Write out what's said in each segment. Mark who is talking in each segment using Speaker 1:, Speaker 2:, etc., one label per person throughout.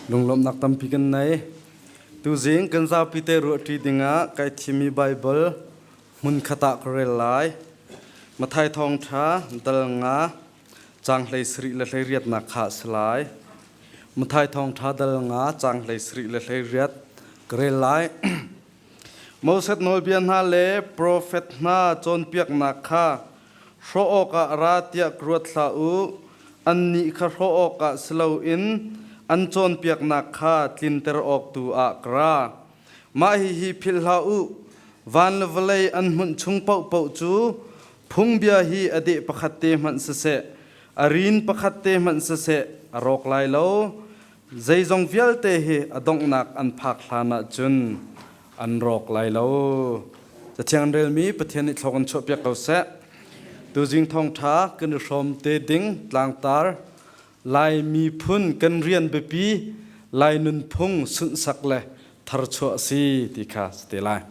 Speaker 1: Lunglawmhnak tampi kan nei. Tuzing kan zapi te ruahṭi dingah kai thimmi Baibal hmunkhat ah ka rel lai. Matthai thawngṭha dal nga caang 17 le 18nak kha a si lai. Matthai thawngṭha dal nga caang 17 le 18 ka rel lai. Moses nawlbia hna le profet hna cawnpiaknak kha hrawh awkah ra tiah ka ruat hlah u. Annih kha hrawh awkah si loin an cawnpiaknak kha tlinter awk tu ah ka ra. Mah hihi philh hlah u, van le vawlei an hmunh chung paohpaoh cu phungbia hi a deh pakhat te hmanh siseh, a rin pakhat te hmanh siseh a rawk lai lo. Zeizong vialte hi a donghnak an phak hlan ahcun an rawk lai lo. Cathiang an relmi Pathian nih thlawk in chuahpiak ko seh. Tuzing thawngṭha kan i hrawm te ding tlangtar Lai miphun kan rian biapi Lai nunphung sunhsak le tharchuah si ti kha si te lai.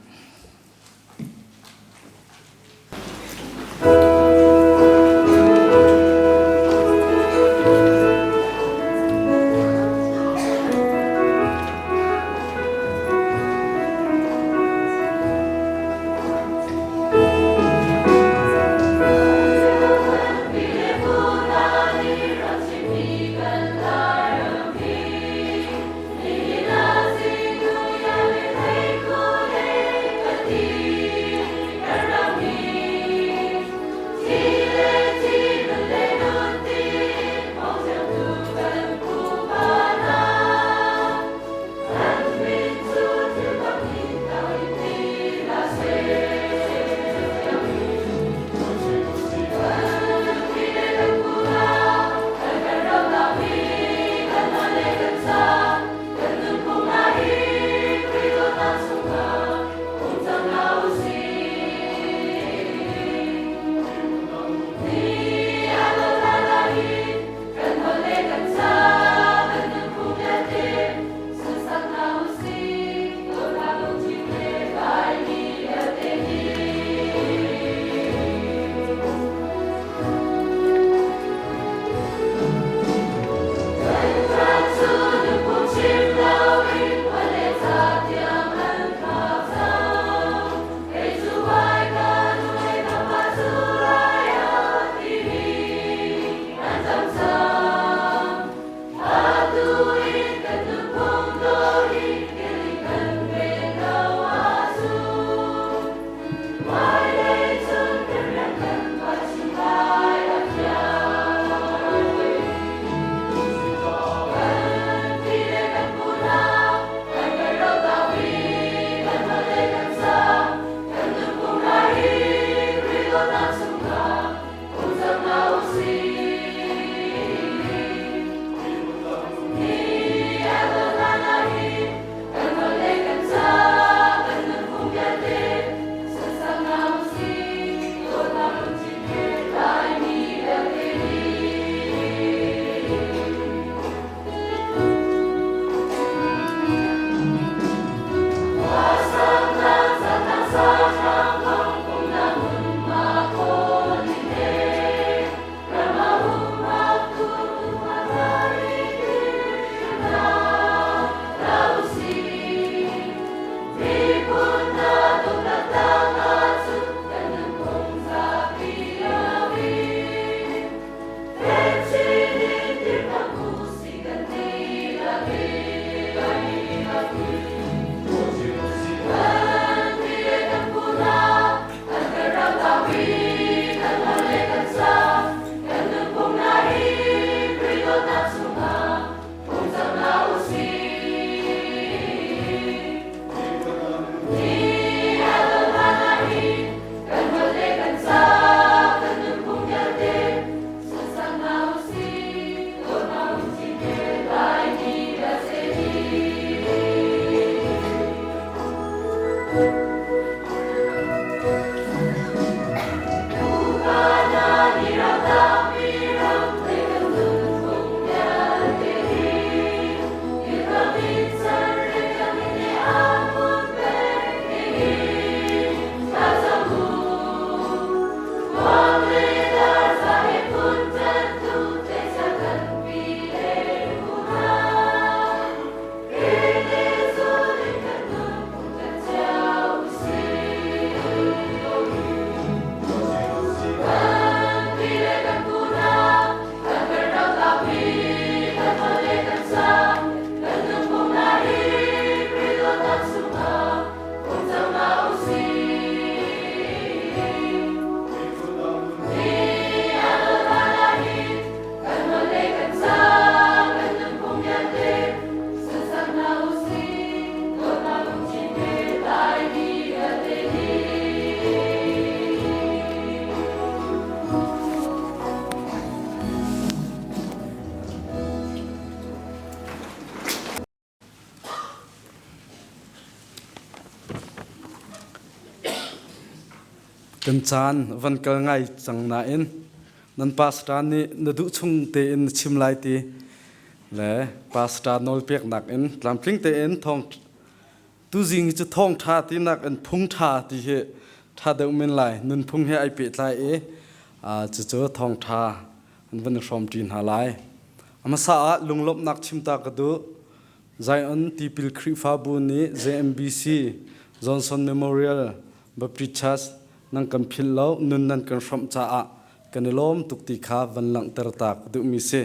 Speaker 1: Kan caan van kal ngai cang nain nan pastor nih na duh chung tein na chim lai ti le pastor nawlpeknak in tlamtling tein thawng tuzing cu thawngṭha tinak in phungṭha ti hi ṭha deuh men lai. Nunphung he ai pehtlai i cucu thawngṭha an van i hrawmṭi hna lai. A hmasa ah lunglawmhnak chimta ka duh. Zion Tipil Khrihfabu nih JMBC Johnson Memorial Baptist Church nan kan philh lo, nun nan kan hrawmh caah kan i lawm tuk ti kha van langhter ta ka duhmi si.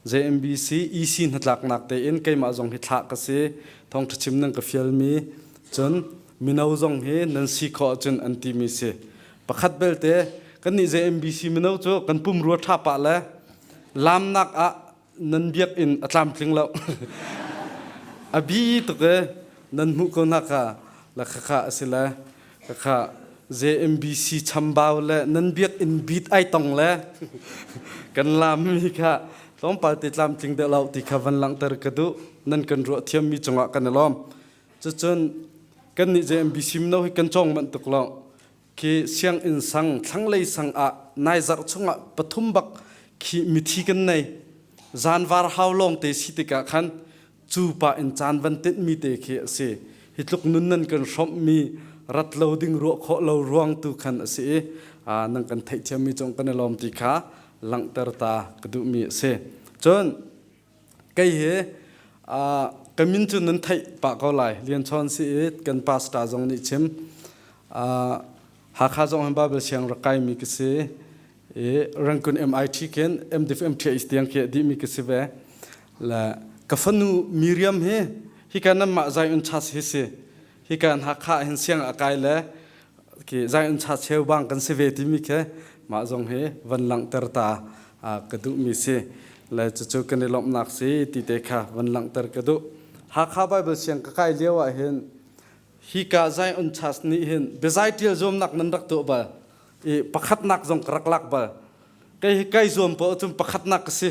Speaker 1: JMBC EC hnatlaknak tein keimah zong hi thlah ka si. Thawngṭha chim nan ka fialmi cun mino zong hi nan si khawh ahcun an timi si. Pakhat belte kannih JMBC mino cu kan pumrua ṭha pah le laamnak ah nan biakinn a tlamtling lo. A bi tuk e nan hmuh ko na kha la khakha a si le khakha JMBC chambau le nan biakinn bit ai tong le kan lam mi kha tlawmpal te tlamtling deuh lo ti kha van langhter ka duh nan kan ruah thiammi cungah kan i lawm. Cucun kan nih JMBC mino hi kan cawng manh tuk lo. Khi sianginn sang thlanglei sang ah nai zarh chungah pathum bak khi mithi kan nei. Zanvar hau lawng te si tikah khan cu pa in caan van tinh mi te khi a si. Hi tluk nun nan kan hrawmhmi rat lo ding ruah khawh lo ruang tu khan a si i nan kan theihthiammi cung kan i lawm ti kha langhter ta ka duhmi a si. Cun kei hi ka min cu nan theih pah ko lai. Lian Chawn si i kan pastor zong nih chim. Hakha zong hin Bible siang rak kaimi ka si. I Rangoon MIT khin MDiv MTH tiang khi a dihmi ka si ve. Le ka fanu Miriam hi hika nanmah Zion Church hi si. Hika in Hakha hin siang a kai le khi Zion Church cheu bang kan si ve timi khi mah zong hi van langhter ta ka duhmi si. Le cucu kan i lawmhnak si ti te kha van langhter ka duh. Hakha Bible siang ka kai lio ah hin hika Zion Church nih hin biazai ṭial zuamnak nan rak tuah bal i pakhatnak zong ka rak lak bal. Kei hi kai zuam poah cun pakhatnak ka si.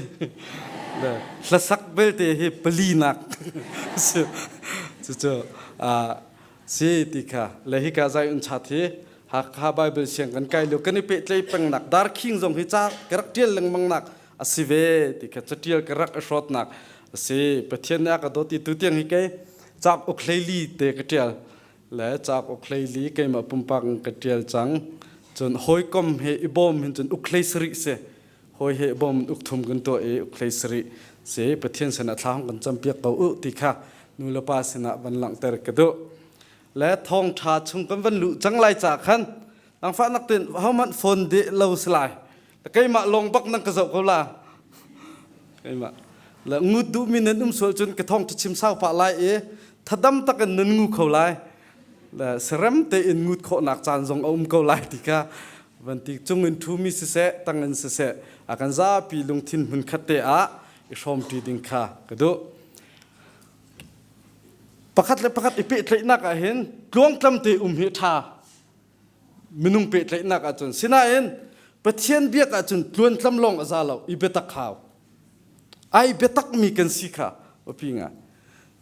Speaker 1: Hlasak belte hi palinak si. Cucu si ti kha le hika Zion Church hi Hakha Bible siang kan kai lio kan i pehtlei pengnak darkhing zong hi ca ka rak ṭial lengmang nak a si ve ti kha catial ka rak i hrawtnak a si. Pathian nih a ka dawt i tutiang hi kei cauk uk hleili te ka ṭial le cauk uk hleili keimah pumpak in ka ṭial cang. Cun hawikom he i bawm hin cun uk hlei sarih si. Hawi he i bawm in uk thum kan tuah i uk hlei sarih si. Pathian sinah thla hong kan campiak ko u ti kha nu le pa sinah van langhter ka duh. Le thawngṭha chung kan van luh cang lai ca khan nangfahnak ten hohmanh phone deh lo si lai. Keimah lawng bak nan ka zoh ko la. Keimah le ngut duhmi nan um sual cun ka thawng chim sau pah lai i thadam tak in nan ngu kho lai. Le serem tein ngut khawhnak caan zong a um ko lai ti kha van ti cung in ṭhumi siseh tang in siseh a kan zapi lungthin hmun khat te ah i hrawmṭi ding kha ka duh. Pakhat le pakhat i pehtlaihnak ah hin tluangtlam te um hi ṭha. Minung pehtlaihnak ahcun sinain Pathian biak ahcun tluantlam lawng a za lo i biatak hau. Ai biatak mi kan si kha upi ngai.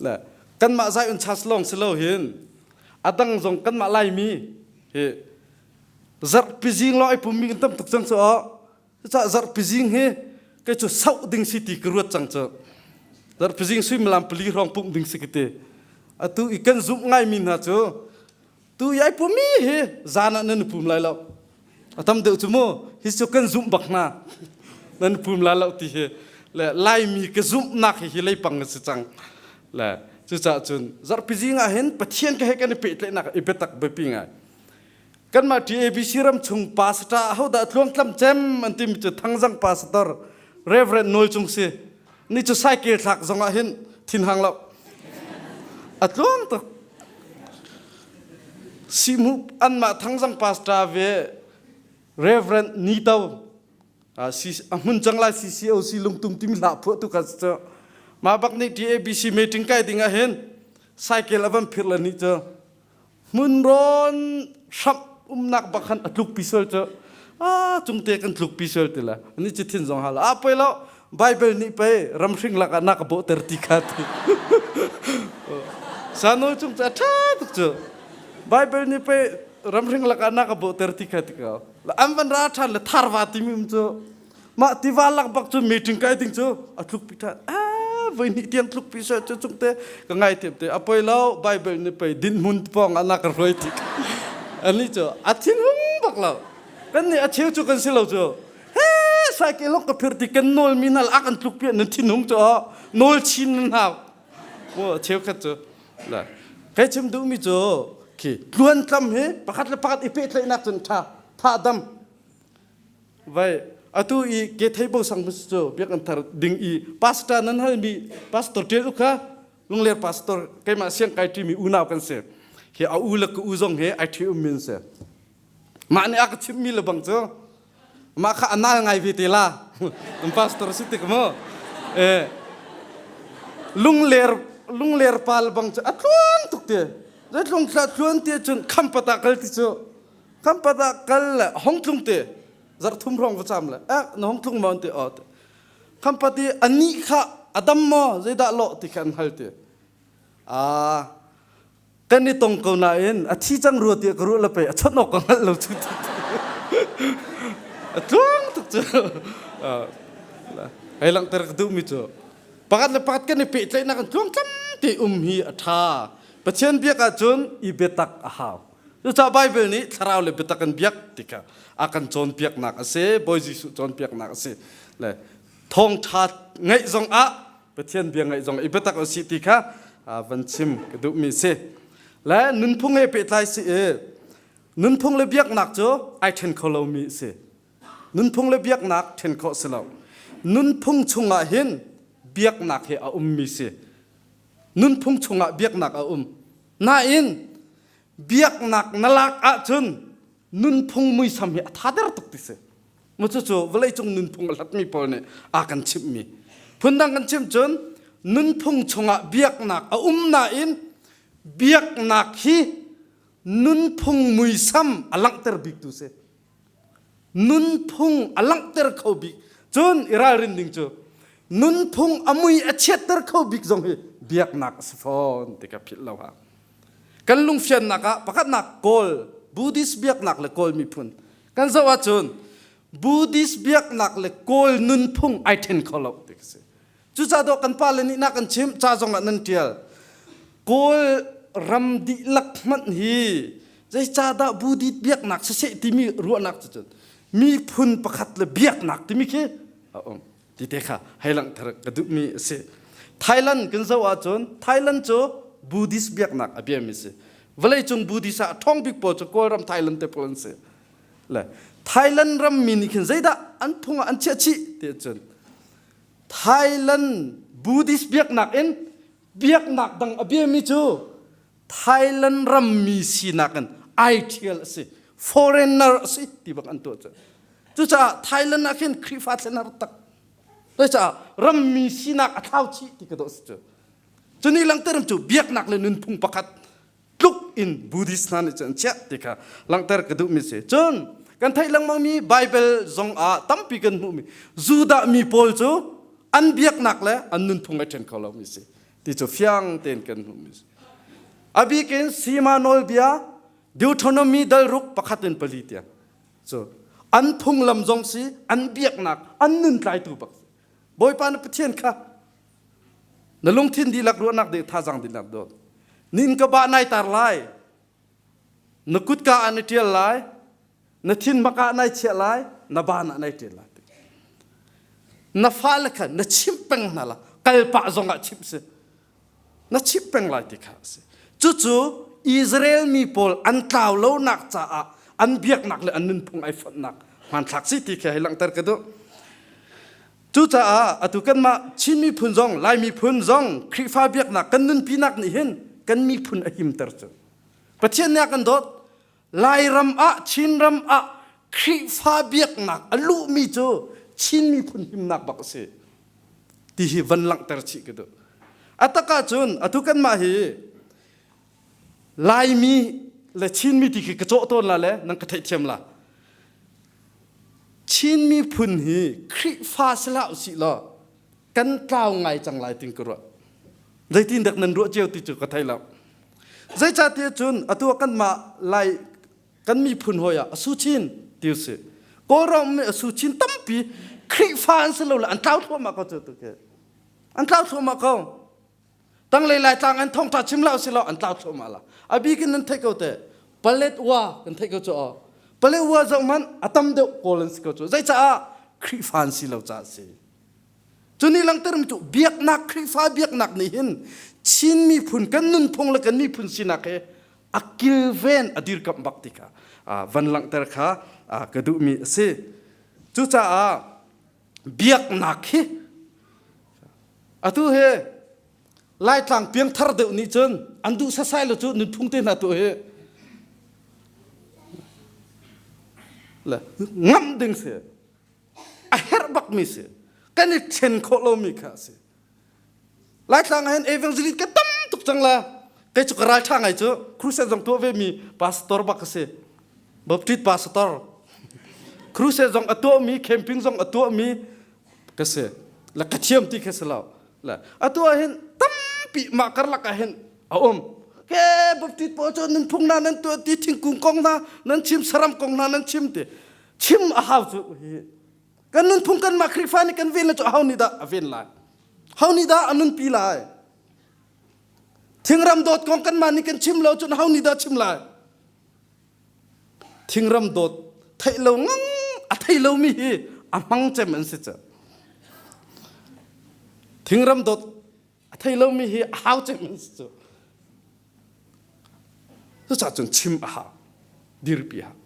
Speaker 1: Le kanmah Zion Church lawng si lo hin a dang zong kanmah Laimi hi zarhpi zing lawng ai pummi kan tam tuk cang cu aw. Cucaah zarhpi zing hi kei cu sauh ding si ti ka ruat cang cu. Zarhpi zing suimilam pali hrawng pumh ding si ka ti. Atu i kan zumh ngaimi hna cu tu i ai pumi hi zan ah nan i pum lai lo. A tam deuh cu mu hi cu kan zumh bak hna. Nan i pum lai lo ti hi le Laimi ka zumhnak hi hi leipang a si cang. Le cucaah cun zarhpi zing ah hin Pathian ka he kan i pehtlaihnak i biatak biapi ngai. Kanmah TABC ram chung pastor ahodah tluangtlam cem an timi cu Thangzang pastor Reverend Nawl Cung si. Ni cu cycle thlak zong ah hin thinhang lo. A tluang tuk. Sihmu anmah Thangzang pastor ve Reverend Nito a hmun cang lai CCOC lungtum timi hla phuah tu kha cu mah bak nih TABC meeting kai ding ah hin cycle a van phirh le ni cu Hmunrawn hramh umnak bak khan a tlukpi sual cu a cungte kan tlukpi sual ti la ni ci thin zong hal a poi lo Bible nih pei ramhring lakah na ka bawhter ti kha ti sano cung cu a ṭha tuk cu Bible nih pei. Ramhring lakah na ka bawhter ti kha ti ko. An van ra ṭhan le tharva timi um cu mah tiva lak bak cu meeting kai ding cu a tluk pi ṭhan. Ah, voi hnih tiang tluk pi seh cu cung te ka ngai thiam te. A poi lo Bible nih pei dinhmun pawng ah na ka hruai ti. Ani cu a thinhung bak lo. Kan nih a cheu cu kan si lo cu. He saike lok ka phir ti kan nawl mi nal a kan tluk pi nan thinhung cu nawl chin nan hau. Mu cheukhat cu la kai chim duhmi cu khi tluantlam hi pakhat le pakhat i pehtlaihnak cun ṭha tha dam vai atu i ke thei bo sang cu biakinn thar ding i pastor nan halmi pastor ṭial u kha lungler pastor keimah siang kai ṭimi unau kan si hi a u le ka u zong he ai ṭhi ummi an si Mah nih a ka chimhmi le bang cu mah kha a nal ngai ve te la. An pastor si tik mu. Eh lungler lungler pa le bang cu a tluang tuk te. Zeitlung thla tluan te cun khampata kal ti cu khampata kal le hong tlung te zarh thum hrawng va cam le eh na hong tlung maw an ti aw te khampati ani kha a dam maw zeidah lawh ti kha an hal te ah Kan i tong ko nain a thi cang rua tiah ka ruah le pei a chawnh awk ka hngalh lo cu. A tluang tuk cu. Hei langhter ka duhmi cu pakhat le pakhat kan i pehtlaihnak in tluangtlam te um hi a ṭha. Pathian biak ahcun i biatak a hau. Cucaah Baibal nih thlarau le biatak in biak ti kha a kan cawnpiaknak a si, Bawi Jesuh cawnpiaknak a si. Le thawngṭha ngaih zong ah Pathian bia ngaih zong i biatak a si ti kha van chim ka duhmi si. Le nunphung he pehtlai si i nunphung le biaknak cu ai ṭhen kho lomi a si. Nunphung le biaknak ṭhen khawh si lo. Nunphung chungah hin biaknak hi a ummi si. Nunphung chungah biaknak a um. Nain biaknak na lak ahcun nunphung muisam hi a thader tuk ti si. Mu cucu vawleicung nunphung a hlatmi pawl nih a kan chimhmi. Phundang kan chim cun nunphung chungah biaknak a um nain biaknak hi nunphung muisam a langhter biktu si. Nunphung a langhter kho bik. Cun i ralrin ding cu nunphung a mui a chiatter kho bik zong hi biaknak a si fawn ti ka philh lo ha. Kan lungfiannak ah pakhatnak Kawl Buddhist biaknak le Kawl miphun kan zoh ahcun Buddhist biaknak le Kawl nunphung ai ṭhen kho lo ti ka si. Cucaah dawh kan pale nih na kan chimh ca zong ah nan ṭial. Kawl ram dihlak hmanh hi zeicahdah Buddhist biaknak siseh timi ruahnak cu cun miphun pakhat le biaknak timi khi a um. Ti te kha hei langhter ka duhmi a si. Thailand kan zoh ahcun Thailand cu Buddhist biaknak a biami si. Vawleicung Buddhist ah a ṭhawng bik pawl cu Kawlram Thailand te pawl an si. Le Thailand rammi nih khin zeidah an phung ah an chiah chih ti ahcun Thailand Buddhist biaknak in biaknak dang a biami cu Thailand rammi sinak in ai ṭhial a si. Foreigner a si ti bak an tuah cu. Cucaah Thailand ah khin Khrihfa thlen har tak. Cucaah rammi sinak a thlau chih ti ka dawh si cu. Cu nih langhter cu biaknak le nunphung pakhat tluk in Buddhist hna nih cun an chiah ti kha langhter ka duhmi si. Cun kan theih lengmangmi Bible zong ah tampi kan hmuhmi Judah mi pawl cu an biaknak le an nunphung ai ṭhen kho lomi si ti cu fiang tein kan hmuhmi si. A bik in Sima nawlbia Deuteronomy dal ruk pakhat in pali tiang cu an phunglam zong si an biaknak an nun tlaitu bak si. Bawipa na Pathian kha na lungthin dihlak ruahnak dih thazaang dihlak dawt nin ka ba nai tar lai na kutka ah na ṭial lai na thin mak ah nai chiah lai na ban ah nai ṭial lai na fale kha na chimh peng hna la kalpah zong ah chimh si na chimh peng lai ti kha a si cucu Israel mi pawl an tlau lonak caah an biaknak le an nunphung ai fonhnak hmanthlak si ti khi hei langhter ka duh Cucaah atu kanmah Chin miphun zong Lai miphun zong Khrihfa biaknak kan nunpinak nih hin kan miphun a himter cu. Pathian nih a kan dawt. Lairam ah Chinram ah Khrihfa biaknak a luhmi cu Chin miphun himnak bak a si. Ti hi van langhter chih ka duh. A tak ahcun atu kanmah hi Laimi le Chinmi ti khi ka cawh tawn la le nan ka theihthiam la. Chin miphun hi Khrihfa si hlah usih law kan tlau ngai cang lai tin ka ruah. Zeitin dak nan ruah cio ti cu ka thei lo. Zeicahtiah cun atu ah kanmah Lai Kan miphun hawi ah a su chin ti usih. Kawlram mi a su chin tampi Khrihfa an si lo le an tlau thluahmah ko cu tu khi. An tlau thluahmah ko. Tanglei Laitlang an thawngṭha chim lo si lo an tlau thluahmah la. A bik in nan theih ko te. Paletwa kan theih ko cu aw. Paletwa zoh hmanh a tam deuh Kawl an si ko cu. Zeicaah Khrihfa an si lo caah a si. Cu nih langhtermi cu biaknak Khrihfa biaknak nih hin Chin miphun kan nunphung le kan miphun sinak he a kilven a dirkamh bak ti kha van langhter kha ka duhmi a si. Cucaah biaknak hi atu hi Laitlang piangthar deuh nih cun an duh sasai lo cu nunphung te hna tu hi le ngamh ding si a herh bakmi si kan i ṭhen khawh lomi kha a si Laitlang ah hin evangelist ka tam tuk cang la kei cu ka ralṭha ngai cu crusade zong tuah ve mi pastor bak ka si Baptist pastor crusade zong a tuahmi camping zong a tuahmi ka si la ka thiam ti kha si lo la atu ah hin tampi mah karlak ah hin a um ke Baptist pawl cu nunphung na nan tuah ti thingkung kong hna nan chim saram kong hna nan chim ti chim a hau cu hi kan nunphung kanmah Khrihfa nih kan ven le cu ho nih dah a ven lai ho nih dah a nunpi lai thingram dawt kong kanmah nih kan chim lo cun ho nih dah chim lai thingram dawt theih lo ngang a thei lomi hi a hmang cem an si cu thingram dawt a thei lomi hi a hau cem an si cu Cucaah cun chim a hau, dirpi a hau.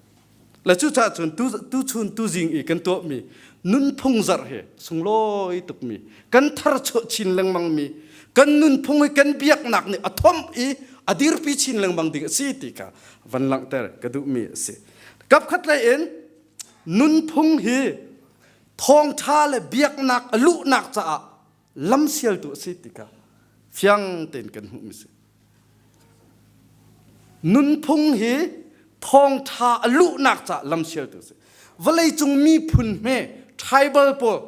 Speaker 1: Le cucaah cun tuchun tuzing i kan tuahmi nunphung zarh hi sunglawi tukmi kan tharchuah chin lengmangmi kan nunphung i kan biaknak nih a thomh i a dirpi chin lengmang ding a si ti kha van langhter ka duhmi a si. Kapkhat lei in nunphung hi thawngṭha le biaknak a luhnak caah lamsialtu a si ti kha fiang tein kan hmuhmi si. Nunphung hi thawngṭha a luhnak caah lamsialtu a si. Vawleicung miphun hme tribal pawl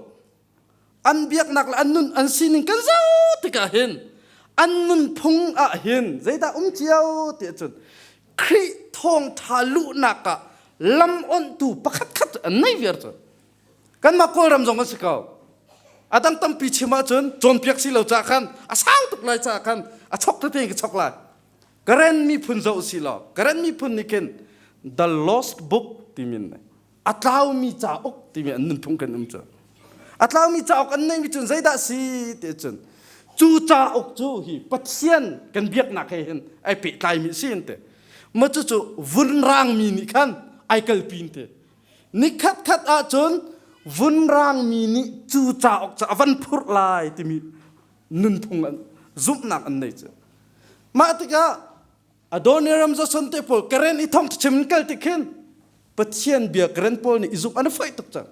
Speaker 1: an biaknak le an nun an sining kan zoh tikah hin an nunphung ah hin zeidah um cio ti ahcun Khrih thawngṭha luhnak ah lam onhtu pakhat khat an nei viar cu. Kanmah Kawlram zong an si ko. A dang tampi chim ahcun cawnpiak si lo caah khan a sau tuk lai caah khan a chok tete in ka chok lai. Karen miphun zoh si law Karen miphun nih khin The Lost Book timi an nei. A tlaumi cauk timi an nunphung kan um cu. A tlaumi cauk an neimi cun zeidah si ti cun cu cauk cu hi Pathian kan biaknak he hin ai pehtlaimi si an ti. Ma cucu vunrangmi nih khan ai kalpi an ti. Nikhat khat ahcun vunrangmi nih cu cauk cu a van phurh lai timi nunphung an zumhnak an nei cu. Mah tikah Adoniram Johnson te pawl Karen i thong chim kal ti khin Pathian bia Karen pawl nih i zumh an faih tuk cang.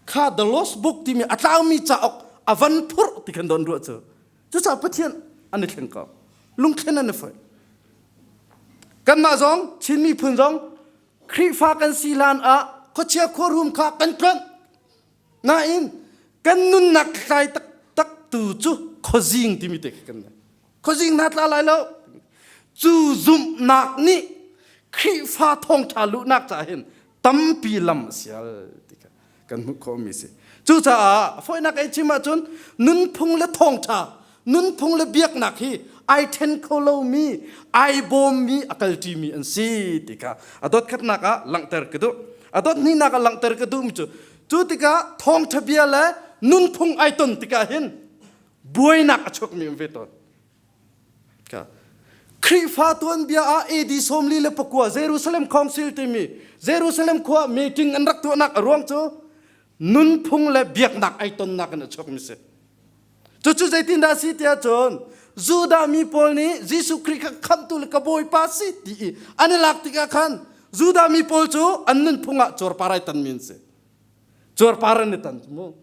Speaker 1: Kha The Lost Book timi a tlaumi cauk a van phurh ti khan don ruah cu. Cucaah Pathian an i thleng ko. Lungthlen an i faih. Kanmah zong Chin miphun zong Khrihfa kan si hlan ah khuachia khuarum kha kan tluanh. Nain kan nunnak tlai taktak tu cu khuazing timi te khi kan nei. Khuazing hna tla lai lo. Cu zumhnak nih Khrihfa thawngṭha luhnak caah hin tampi lam a sial ti kha kan hmuh khawhmi si. Cucaah fawinak ei chim ahcun nunphung le thawngṭha, nunphung le biaknak hi ai ṭhen kho lomi, ai bawmmi, a kalṭimi an si ti kha a dot khatnak ah langhter ka duh. A dot hnihnak ah langhter ka duhmi cu cu tikah thawngṭha bia le nunphung ai ton tikah hin buainak a chuakmi um ve tawn. Khrihfa tuanbia ah AD 49 Jerusalem Council timi Jerusalem khua meeting an rak tuahnak a ruang cu nunphung le biaknak ai tonnak in a chuakmi si. Cucu zeitindah si tiah cun Judah mi pawl nih Jesuh Khrih kha khamhtu le ka Bawipa si ti i an i lak tikah khan Judah mi pawl cu an nunphung ah cuarpar ai tanmi an si. Cuarpar an i tan mu.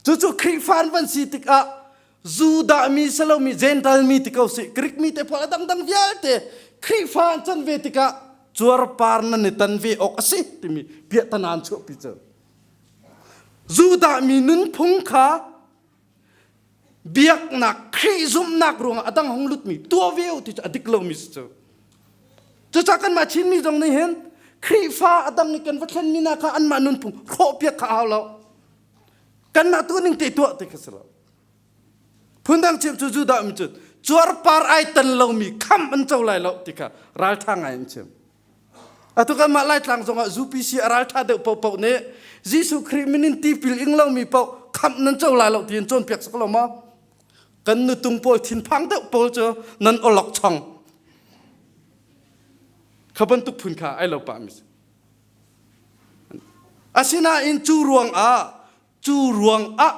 Speaker 1: Cucu Khrihfa an van si tikah Judah mi si lomi Gentile mi ti ko si Greek mi te pawl a dangdang vialte Khrihfa an can ve tikah cuarpar nan i tan ve awk a si timi piahtana an chuahpi cu. Judah mi nunphung kha biaknak Khrih zumhnak ruangah a dang hong lutmi tuah ve u ti cu a dik lomi si cu. Cucaah kanmah Chinmi zong nih hin Khrihfa a dang i kan va thlenmi hna kha anmah nunphung hrawhpiak kha a hau lo. Kanmah tuah ning te tuah ti kha si lo. Phundang chim cu Judah mi cu cuarpar ai tan lomi kham an co lai lo ti kha ralṭha ngai an chim. Atu kanmah Laitlang zongah UPC a ralṭha deuh paohpaoh nih Jesuh Khrih min in tipil ing lomi paoh khamh nan co lai lo tiin cawnpiak sak lo maw? Kan nutung pawl thinphang deuh pawl cu nan awlok chong. Kha bantuk phun kha ai lo pah mi si. Asinain cu ruangah cu ruangah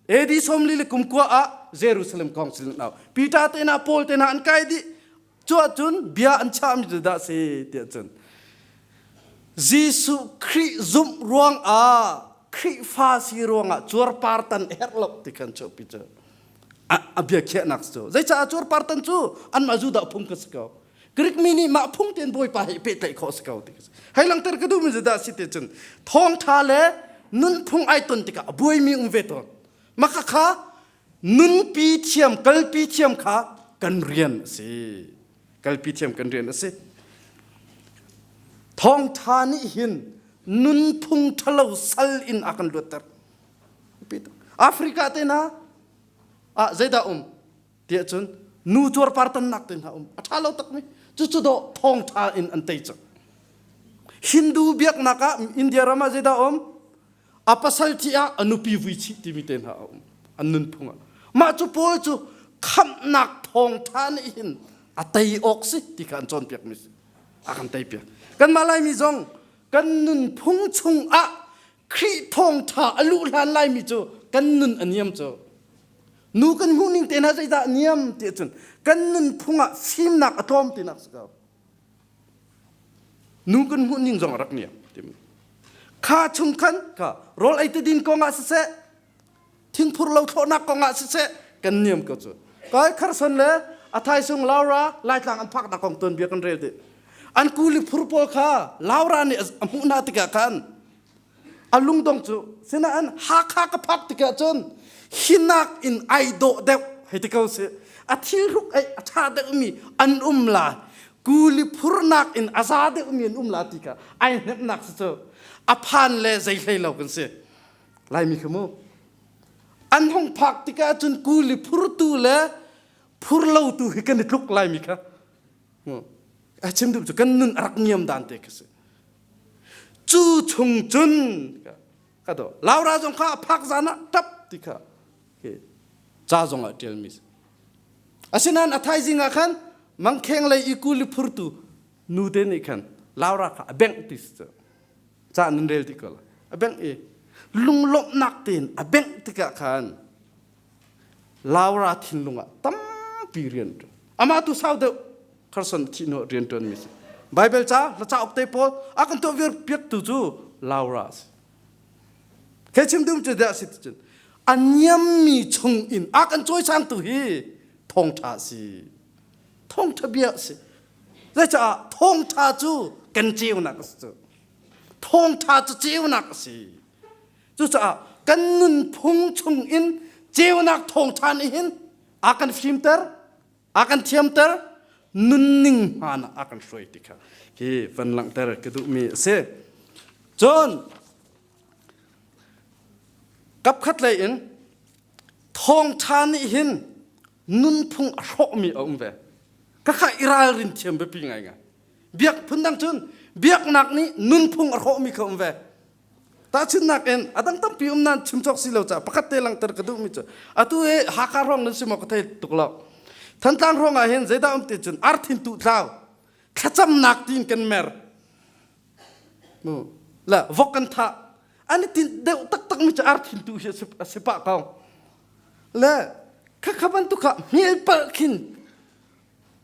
Speaker 1: AD sawmli le kum kua ah Jerusalem Council an au. Peter te hna Paul te hna an kai dih. Cu ahcun bia an chahmi cu dah si tiah cun Jesuh Khrih zumh ruangah Khrihfa si ruangah cuarpar tan herh lo ti khan chuahpi cu a bia khiahnak cu zeicah cuarpar tan cu anmah Judah phung ka si ko Greek mi nih mah phung tein Bawipa he pehtlaih khawh si ko ti hei langter ka duhmi cu dah si ti cun thawngṭha le nunphung ai ton tikah a buaimi um ve tawn maka kha nunpi thiam kalpi thiam kha kan rian a si kalpi thiam kan rian a si thawngṭha nih hin nunphung ṭhalo sal in a kan luatter Africa te hna ah zeidah um tiah cun nu cuarpar tannak te hna um a ṭha lo takmi cucu dawh thawngṭha in an tei cang Hindu biaknak ah India ram ah zeidah um a pasal thi ah a nupi vui chih timi te hna a um an nunphung ah mah cu pawl cu khamhnak thawngṭha nih hin a tei awk si ti kha an cawnpiak mi si a kan tei piak kanmah Laimi zong kan nunphung chung ah Khrih thawngṭha a luh hlan laimi cu kan nun a niam cu nu kan hmuh ning te hna zeidah a niam ti ahcun kan nunphung ah fimnak a tlawm tinak si ko nu kan hmuh ning zong a rak niam timi kha chung khan kha rawl ei te din kong ah siseh thingphur lo thlawhnak kong ah siseh kan niam ko cu kai kharson le a thaisung Laura Laitlang an phaknak kong tuanbia kan rel ti an kuli phur pawl kha Laura nih a hmuh hna tikah khan a lungdong cu sinain Hakha ka phak tikah cun hinak in ai dawh deuh hei ti ko si a thilhruk ei a ṭha deuhmi an um la kuli phurnak in a za deuhmi an um la ti kha ai hnemhnak si cu a phan le zei hlei lo kan si Laimi kha mu an hung phak tikah cun kuli phurtu le phur lotu hi kan i tluk Laimi kha a chim duh cu kan nun a rak niam dan te kha si Cu chung cun ka do Laura zong kha a phak zan ah tap ti kha ca zong ah ṭialmi si. Asinain a thaizing ah khan mangkheng lei i kuli phurtu nu te nih khan Laura kha a bengh ti si cu. Ca nan rel ti ko la. A bengh i lunglawmhnak tein a bengh tikah khan Laura thinlung ah tampi rian ṭuan. Amah tu sau deuh Carson thih hnu rian ṭuanmi si. Bible ca hla cauk te pawl a kan tuah viar piaktu cu Laura a si. Kei chim dum cu dah si cun a niammi chung in a kan cawisangtu hi thawngṭha a si. Thawngṭha bia a si. Zeicah thawngṭha cu kan ceunak a si cu. Thawngṭha cu ceunak a si. Cucaah kan nunphung chung in ceunak thawngṭha nih hin a kan fimter, a kan thiamter, nunning hmaan ah a kan hruai ti kha hi van langhter ka duhmi a si. Cun kapkhat lei in thawngṭha nih hin nunphung a hrawhmi a um ve. Khakha i ralrin thiam biapi ngaingai. Biak phundang cun biaknak nih nunphung a hrawhmi kha um ve. Tahchunhnak in a dang tampi um nain chim cawk si lo caah pakhat te langhter ka duhmi cu atu hi Hakha hrawng nan si maw ka thei tuk lo. Thantlang hrawng ah hin zeidah um ti cun arthin tuh tlau thlacamnak tiin kan mer. Mu la vok kan thah an i tinh deuh taktak mi cu arthin tuh hi a si pah ko. Le khakha bantuk kha hmel palh khin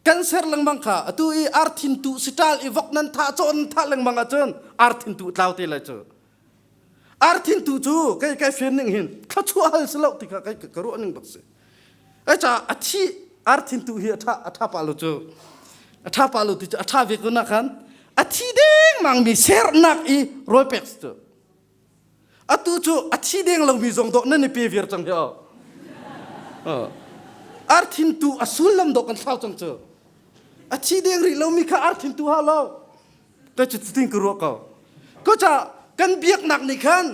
Speaker 1: kan ser lengmang kha atu i arthin tu siṭal i vok nan thah caw nan thah lengmang ahcun arthin tu tlau te lai cu arthin tu cu kei kai fian ning hin thluachuah hal si lo ti kha kai ka ruah ning bak si ai ca a thi arthin tu hi a tha a tha pa lo cu a tha pa lo ti cu a tha ve ko na khan a thi deng mang mi sernak i rawl pek cu Atu cu a thi deng lomi zong dawh nan i pe viar cang hi aw. Arthin tu a sullam dawh kan thlau cang cu. A thi deng rih lomi kha arthin tu hau lo. Ka cu cutin ka ruah ko. Ko ca kan biaknak nih khan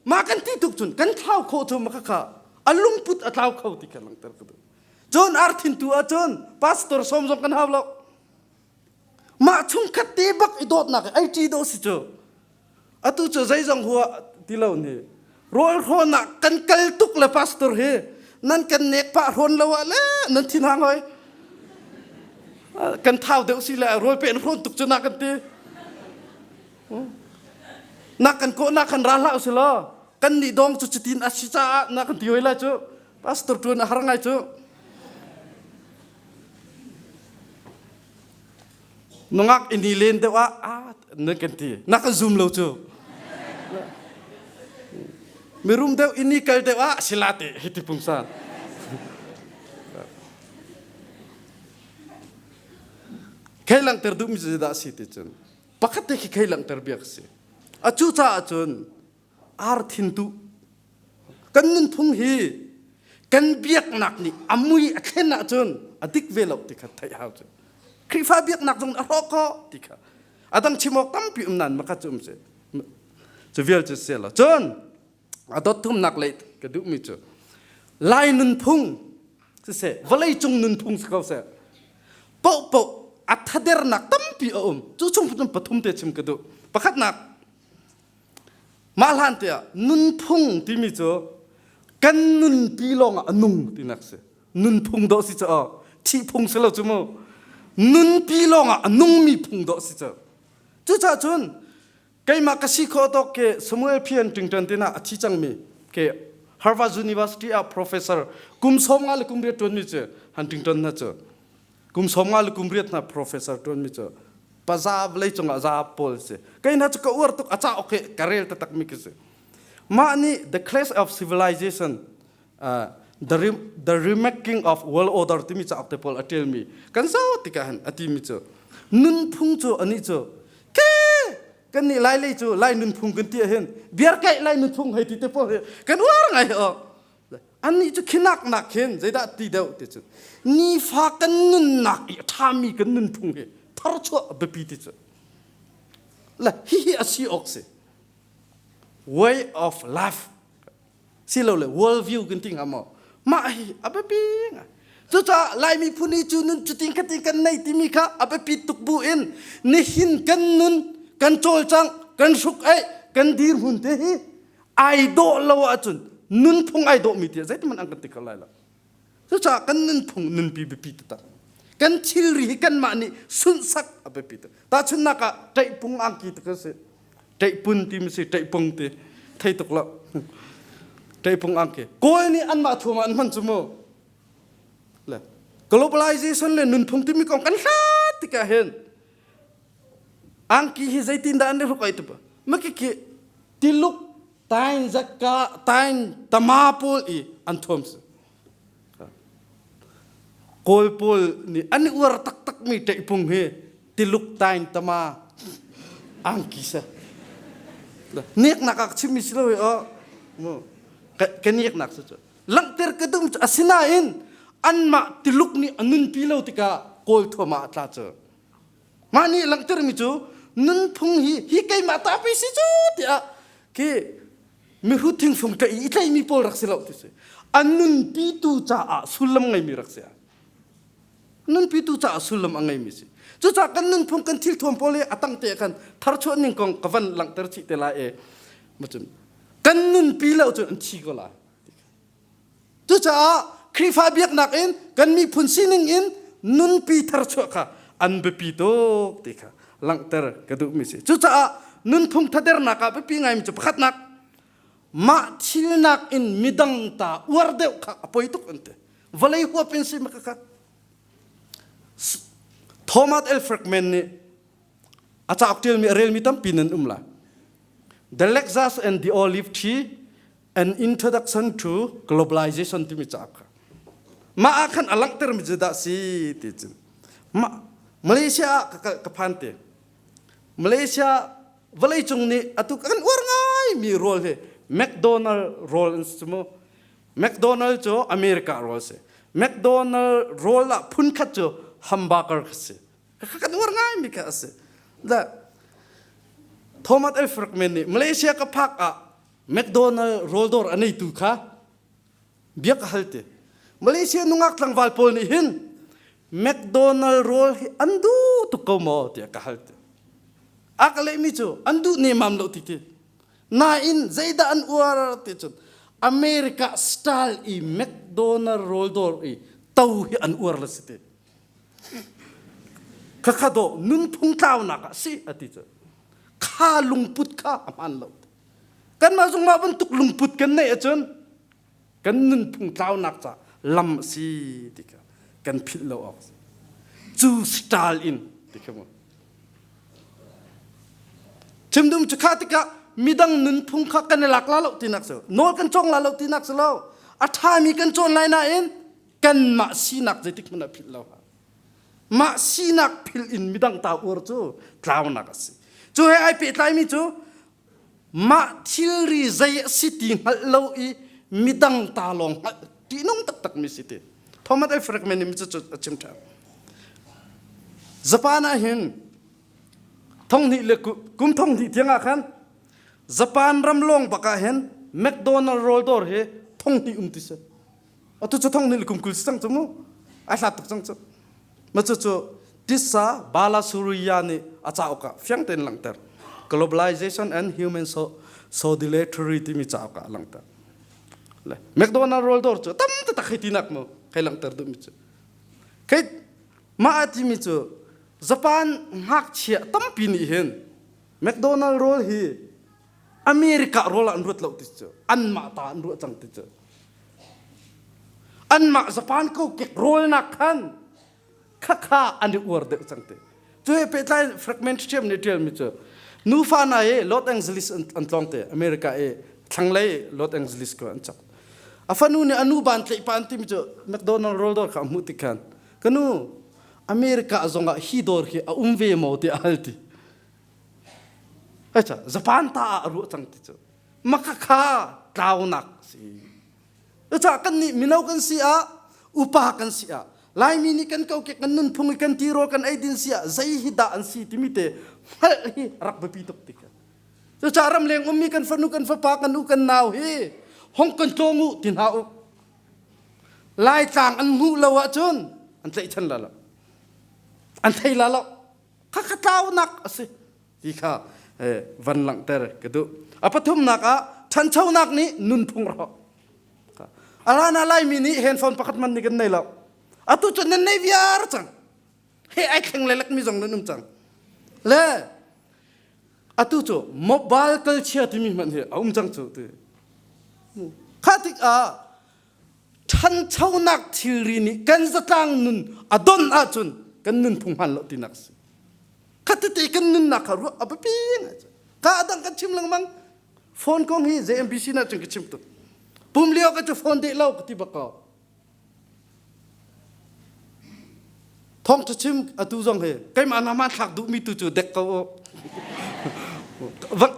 Speaker 1: mah kan ti tuk cun kan thlau khawh cu ma kha a lungput a tlau kho ti kha langhter ka duh. Cun arthin tu ahcun pastor sawm zong kan hau lo. Mah chungkhat te bak i dawtnak ai ṭi dawh si cu. Atu cu zeizong hua ti lo nih rawl hrawn ah kan kal tuk le pastor hi nan kan nek pah hrawn lo ah le nan thin hang hoi. Kan thau deuh si le rawl pe in hrawn tuk cu na kan ti. Na kan kawh na kan ra hlah usih law kan nih dong cu cutin a si caah na kan ti hoi lai cu pastor ṭuan a har ngai cu. Nungak in i len deuh ah ah nan kan ti na kan zum lo cu. Mirum deuh in i kal deuh ah sila te hiti pungsan. Khei langhter duhmi cu zeidah a si ti cun pakhat te khi khei langhter bia ka si. A cu caah cun ar thin tuh kan nunphung hi kan biaknak nih a mui a thlen ahcun a dik ve lo ti kha theih hau cu. Khrihfa biaknak zong a hrawh khawh ti kha a dang chim awk tampi um nain makhat cu um si. Cu vial cu si lo. Cun a dot thumnak lei ka duhmi cu Lai nunphung siseh vawleicung nunphung si ko seh pohpoh a thadernak tampi a um. Cu chung cun pathum te chim ka duh. Pakhatnak mah hlan tiah nunphung timi cu kan nunpi lawngah a nung tinak si. Nunphung dawh si cu thih phung si lo cu mu. Nunpi lawngah a nungmi phung dawh si cu. Cucaah cun keimah ka si khawh tawk ke Samuel Phian Tingṭan tinah a thi cangmi ke Harvard University ah professor kum 50 le kum riat ṭuanmi cu Huntington hna cu kum 50 le kum riat hna professor ṭuanmi cu paza vawlei cungah za pawl si kei hna cu ka uar tuk a cauk hi ka rel taktak mi khi si mah nih the clash of civilization the, the remaking of world order timi cauk te pawl a ṭialmi kan zoh tikah hin a timi cu nunphung cu anih cu ke kan nih lai lei cu lai nunphung kan ti ahhin biarkaih lai nunphung hei ti te pawl hi kan uar ngai o annih cu khinak nak khin zeidah ti deuh ti cu nifa kan nunnak i a ṭhami kan nunphung hi tharchuah a biapi ti cu le hihi a si awk si way of life silole world view kan ti hnga maw mah hi a biapi ngai cucaah Lai miphun hi cu nun cutin khatin kan nei timi kha a biapi tuk bu in nihin kan nun kan cawlcangh kan hruk eih kan dirhmun te hi ai dawh lo ahcun nunphung ai dawhmi tiah zeitiman an kan ti kho lai lo Cucaah kan nunphung nunpi biapi taktak. Kan thilri hi kanmah nih sunhsak a biapi tuk. Tahchunhnak ah ṭaihpung angki ti kan si. Ṭaihpun ti mi si ṭaihpung ti thei tuk lo. Ṭaihpung angki. Kawl nih anmah thuam ah an hman cu mu. Le globalization le nunphung timi kong kan hlat tikah hin angki hi zeitin dah an i hruk ai tu makiki tiluk tain zakka tain tama pawl i an thuam si kawl pawl nih an i uar taktak mi ṭaihpung hi tiluk tain tama angki sa neknak ah chimmi si lo hi o ka neknak cu cu langhter ka duh cu asinain anmah tiluk nih a nunpi lo tikah kawl thuam ah a tla cu Mah nih langhtermi cu nunphung hi hi keimah ta pei si cu tiah khi mihrut thingfung tlaih i tlaihmi pawl rak si lo ti si. An nunpitu caah sullam ngeimi rak si. Nunpitu caah sullam a ngeimi si. Cucaah kan nunphung kan thilthuam pawl hi a tang te khan tharchuah ning kong ka van langhter chih te lai e. Macun kan nunpi lo cun an thi ko lai. Cucaah Khrihfa biaknak in kan miphun sining in nunpi tharchuah kha an biapi tuk ti kha langhter ka duhmi si. Cucaah nunphung thadernak ah biapi ngaimi cu pakhatnak mah thilnak in midang ta uar deuh kha a poi tuk an ti. Vawlei huap in si ma kha Thomas L. Friedman nih a cauk ṭialmi a relmi tampi nan um lai. The Lexus and the Olive Tree An Introduction to Globalization timi cauk kha mah ah khan a langhtermi cu dah si ti cun mah Malaysia ah ka, ka phan te Malaysia vawleicung nih atu kan uar ngai mi rawl hi McDonald rawl an si mu McDonald cu America rawl si McDonald rawl ah phunkhat cu hamburger kha si kan uar ngai mi kha a si da. Thomas L. Friedman nih Malaysia ka phak ah McDonald rawldawr a neitu kha bia ka hal ti. Malaysia nungak tlangval pawl nih hin McDonald rawl hi an duh tuk ko maw tiah ka hal ti. A ka lehmi cu an duh nemam lo ti ti. Nain zeidah an uar ti cun America style i McDonald rawl dawr i to hi an uar la si ti. Khakha dawh nunphung tlaunak ah si a ti cu. Kha lungput kha a hmaan lo. Kanmah zong mah bantuk lungput kan neih ahcun kan nunphung tlaunak ca lam a si ti kha kan philh lo awk cu style in ti kha mu. Chim dum cu kha tikah midang nunphung kha kan i lak la lo tinak si nawl kan cawng la lo tinak si lo a ṭhami kan cawn lai nain kanmah sinak zeitik hmanh ah philh lo mah sinak philh in midang ta uar cu tlaunak a si cu he ai pehtlaimi cu mah thilri zei a si ti hngalh lo i midang ta lawng hngalh ṭihnung taktak mi si ti Thomas A. Friedman nih cu a chim ṭhan Japan ah hin thonghnih le kum thonghnih tiang ah khan Japan ram lawng bak ah hin McDonald rawl dawr hi thonghnih um ti si Atu cu thong nih kum 20 si cang cu mu. Ai hlat tuk cang cu. Ma cu cu Tissa Balasuriya nih a cauk ah fiang tein langhter. Globalization and Human so Solidarity timi cauk ah langhter. Le McDonald roll dawr cu tam taktak hei tinak mu hei langhter duhmi cu. Kei mah a timi cu Japan ngakchia tampi nih hin McDonald roll hi America rawl ah an ruat lo ti cu anmah ta an ruah cang ti cu anmah Japan kokek rawlnak khan khakha an i uar deuh cang ti cu he pehtlai fragment ṭhiam nih ṭialmi cu nufa na i Los Angeles an tlawng te America i thlanglei Los Angeles ko an cak a fanu nih a nu ban tleih pa an timi cu McDonald roll dawr kha a hmuh tik khan ka nu America zongah hi dawr hi a um ve maw ti a hal ti Japan ta ah a ruah cang ti cu makhakha tlaunak si. Cucaah kan nih mino kan si ah upa kan si ah Laimi nih kan kokek kan nunphung i kan tirawl kan eidin si ah zei hi dah an si timi te hngalh hi rak biapi tuk ti ka. Cucaah ramleng ummi kan fanu kan fapa kan u kan nau hi hong kan tlawng u ti hna u. Laitlang an hmuh lo ahcun an tlaihchan la lo. An thei la lo. Khakha tlaunak a si ti kha van langhter ka duh. A pathumnak ah ṭhanchonak nih nunphung rawh. Alana Laimi nih handphone pakhat man nih kan nei lo. Atu cu nan nei viar cang. He ai thleng le lekmi zong nan um cang. Le atu cu mobile culture timi hmanh hi a um cang cu ti. Kha tikah ṭhanchonak thilri nih kan zatlang nun a don ahcun kan nunphung hmaan lo tinak a si. Khatete kan nunnak kha ruah a biapi ngai cu. Ka adang kan chim lengmang. Phone kong hi JMBC na cun ka chim tuk. Pum lio ka cu phone deh lo ka ti bak ko. Thawngṭha chim atu zong hi keimah na hmanthlak duhmi tu cu dek ko u.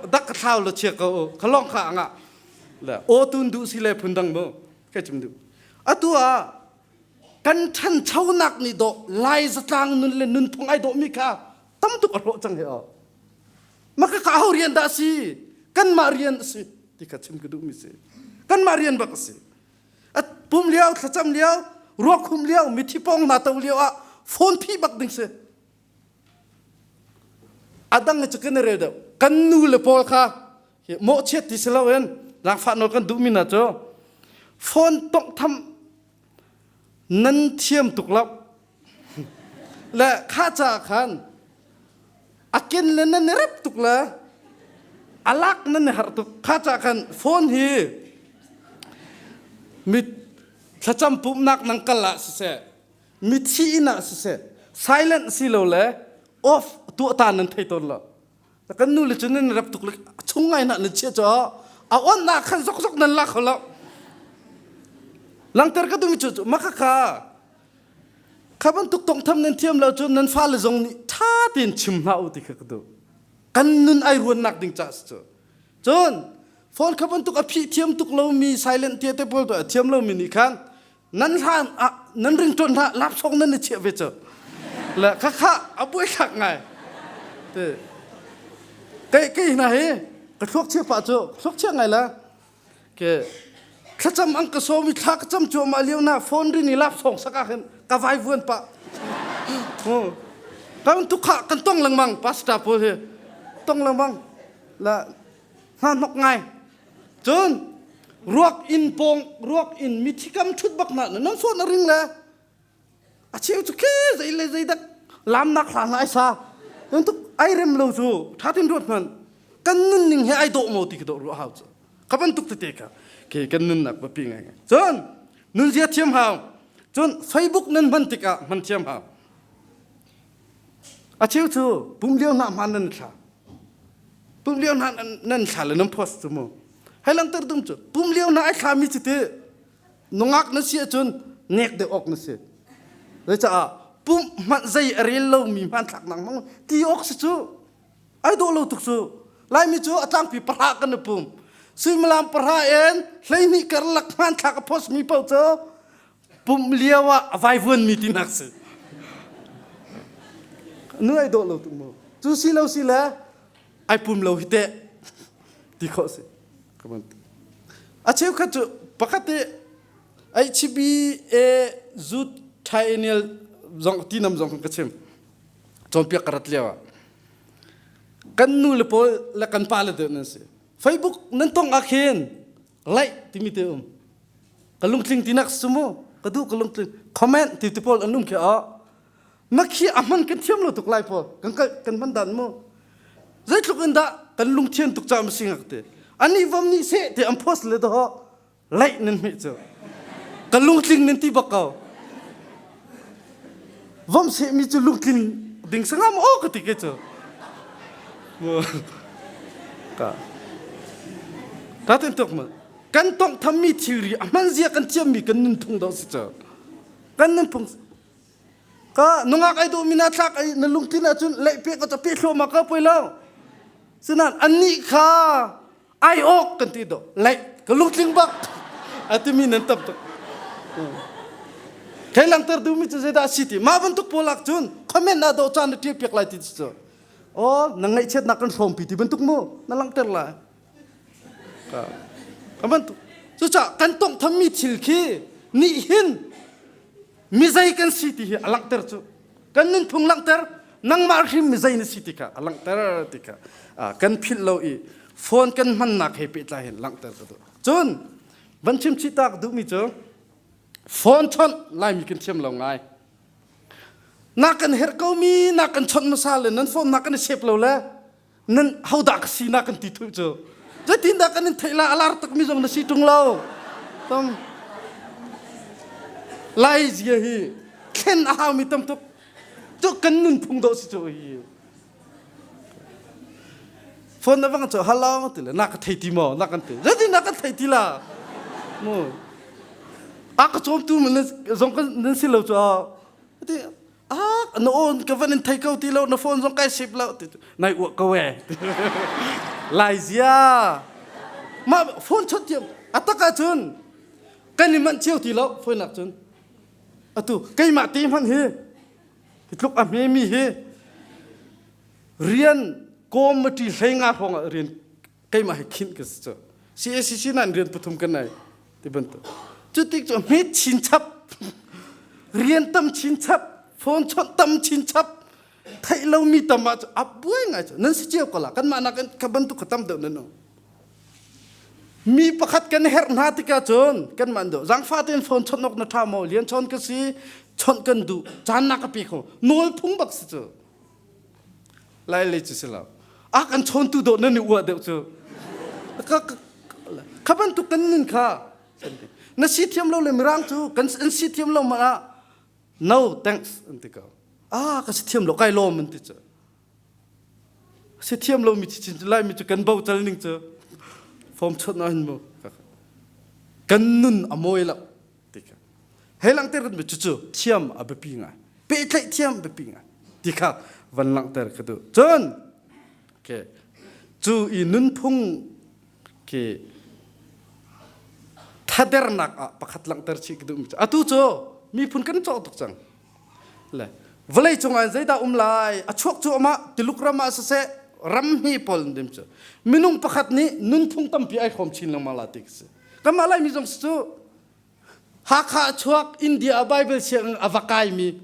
Speaker 1: Dak ka thlau lo chia ko u. Kha lawng kha anga. Le aw tun duh si le phun dang mu. Ka chim duh. Atu ah kan ṭhanchonak nih dawh Lai zatlang nun le nunphung ai dawhmi kha tam tuk a hrawh cang hi aw. Maka ka ho rian dah si? Kanmah rian a si ti kha chim ka duhmi si. Kanmah rian bak a si. A pum lio, thlacam lio, ruakhum lio, mithi pawng na to lio ah phone phih bak ding si. A dang cu kan i rel deuh. Kan nu le pawl kha mawhchiat ti si loin zaangfah nawl kan duhmi hna cu phone tonghtham nan thiam tuk lo. Le kha caah khan a ken le nan i rep tuk le a lak nan i harh tuk kha ca khan phone hi mi thlacam pumhnak nang kal ah siseh mithi inn ah siseh silent si lo le off tuah ta nan thei tawn lo kan nu le cu nan rep tuk le chung ngai na nan chia cho a on na khan zok zok nan la kho lo langter ka dumi cu maka kha Kha bantuk tawnghtham nan thiam lo cun nan fale zong nih ṭha tein chim hlah u ti kha ka duh. Kan nun ai ruannak ding caah si cu. Cun phone kha bantuk a phih thiam tuk lomi silent tia te pawl a thiam lomi nih khan nan hlan ah nan ringṭuan hlah lapsawng nan i chiah ve cu. Le khakha a buaithlak ngai. Te. Kei kei hna hi ka thluak chia pah cu thluak chia ngai la. Ke thlacam ang ka sawm i thla ka cam cuahmah lio na phone rin i lap song sak ah khin ka vai vuan pah. Kan tukha kan tong lengmang pastor pawl hi tong lengmang la hna hnok ngai. Cun ruak inn pawng ruak inn mithi kam ṭhut bak hna nan phone a ring le a cheu cu khi zei le zei dak lamnak hla hna ai sa tuk ai rem lo cu ṭha tin ruat hmanh kan nunning he ai dawh maw ti ka dawh ruah hau cu ka bantuk tete ka ke kan nunnak biapi ngai ngai cun nunzia thiam hau cun Facebook nan hman tikah hman thiam hau a cheu cu pum lio hna hman nan thla Pum lio hna nan thla le nan post cu mu. Hei langter dum cu pum lio hna ai thlami cu ti nungak na si ahcun nek deuh awk na si. Zecaah pum hmanh zei a rel lomi hmanthlak nang hmang ti awk si cu ai dawh lo tuk cu. Laimi cu a tlangpi pahra kan i pum. Suimilam pahra in 12 karlak hmanthlak a post mi paoh cu pumh lio ah a vaivuanmi tinak si. Nu ai dawh lo tuk mu. Cu si lo si le ai pum lo hi teh ti khawh si. A cheukhat cu pakhat i HB A zut triennial zong tinam zong ka chim. Cawnpiak ka rat lio ah. Kan nu le pawl le kan pa le deuh nan si. Facebook nan tong ah khin like timi te um. Ka lungtling tinak sumu ka duh ka lungtling comment ti ti pawl an um khi a makhi a hman kan thiam lo tuk lai pawl kan kan hman dan mu zeitluk in dah kan lungthian tuk ca ma si ngak te ani vom nih seh ti an post le do laih nan hmeh cu ka lungtling nan ti bak ko vom seh mi cu lungtling ding sangam o ka ti ke cu ka ta tin tuk ma kan tawnghthammi thilri a hman zia kan thiammi kan nunphung dawh si cu kan nunphung ka nungak ai duhmi na thlak ai na lungtlin ahcun leih pe ka pe thluahmah ka poi lo sinan annih kha ai awk kan ti do leih ka lungtling bak a timi nan tam tuk thei langter duhmi cu zeidah si ti mah bantuk pawl ah cun comment ah dawh caan na ṭial piak lai ti cu oh na ngaihchiatnak kan hrawmpi ti bantuk mu na langhter lai Ka bantuk. Cucaah kan tawnghthammi thil khi nih hin mizei kan si ti hi a langhter cu. Kan nunphung langhter, nangmah hrim mizei na si ti kha a langhter ti kha kan philh lo i phone kan hmannak he pehtlai hin langhter ka duh. Cun van chim chih ta ka duhmi cu phone chawnh Laimi kan thiam lo ngai. Na kan herh komi na kan chawnh hmasa le nan phone na kan i sep lo le Nan hodah ka si na kan ti thuh cu. Zeitindah kan in theih la alar takmi zong na si ṭung lo. Tam Lai zia hi thlen a haumi tam tuk. Cu kan nunphung dawh si cu hi. Phone na bang cu hello ti le na ka thei ti maw na kan ti. Zeitin na kan thei ti la. Mu. A ka cawmtu man zong kan nan si lo cu. Ti ah na awn ka van in thei ko ti lo na phone zong kai sip lo ti nai uah ko e lai zia ma phone chot thiam atak ah cun kan i manh cio ti lo phone nak cun atu keimah te hmanh hi hi tluk a hme mi hi rian committee hlei nga hrawng ah rian keimah hi khinh ka si cu CACC nan rian pathum kan nei ti bantuk cu tik cu hmet chin chap rian tam chin chap phone chawnh tam chin chap theih lomi tam ah cu a buai ngai cu nan si cio ko la kanmah nak in ka bantuk ka tam deuh nan um mi pakhat kan herh hna tikah cun kanmah an duh zangfa tein phone chawnh awk na tha maw lian chawn ka si chawnh kan duh caan na ka pe kho nawl phung bak si cu Lai lei cu si lo. A kan chawntu dawh nan i uah deuh cu. Kha bantuk kan nun kha na si thiam lo le mirang cu kan an si thiam lo mah ah no thanks an ti ko. Ah ka si thiam lo kai lawm an ti cu. Si thiam lo mi chin lai mi cu kan bo cal ning cu form chot na hin mu. Kan nun a mawi lo. Ti kha. Hei langhter kan cu thiam a biapi ngai. Pehtlaih thiam biapi ngai. Ti kha van langhter ka duh. Cun okay, cu i nunphung khi thadernak ah pakhat langhter chih ka duh mi cu atu cu miphun kan cawh tuk cang. Le vawlei cungah zeidah um lai a chuak cu amah Tuluk ram ah siseh ram hi pawl dim cu minung pakhat nih nunphung tampi ai hrawm chin lengmang la ti si. Kanmah Laimi zong cu Hakha chuak India ah Bible sianginn a va kaimi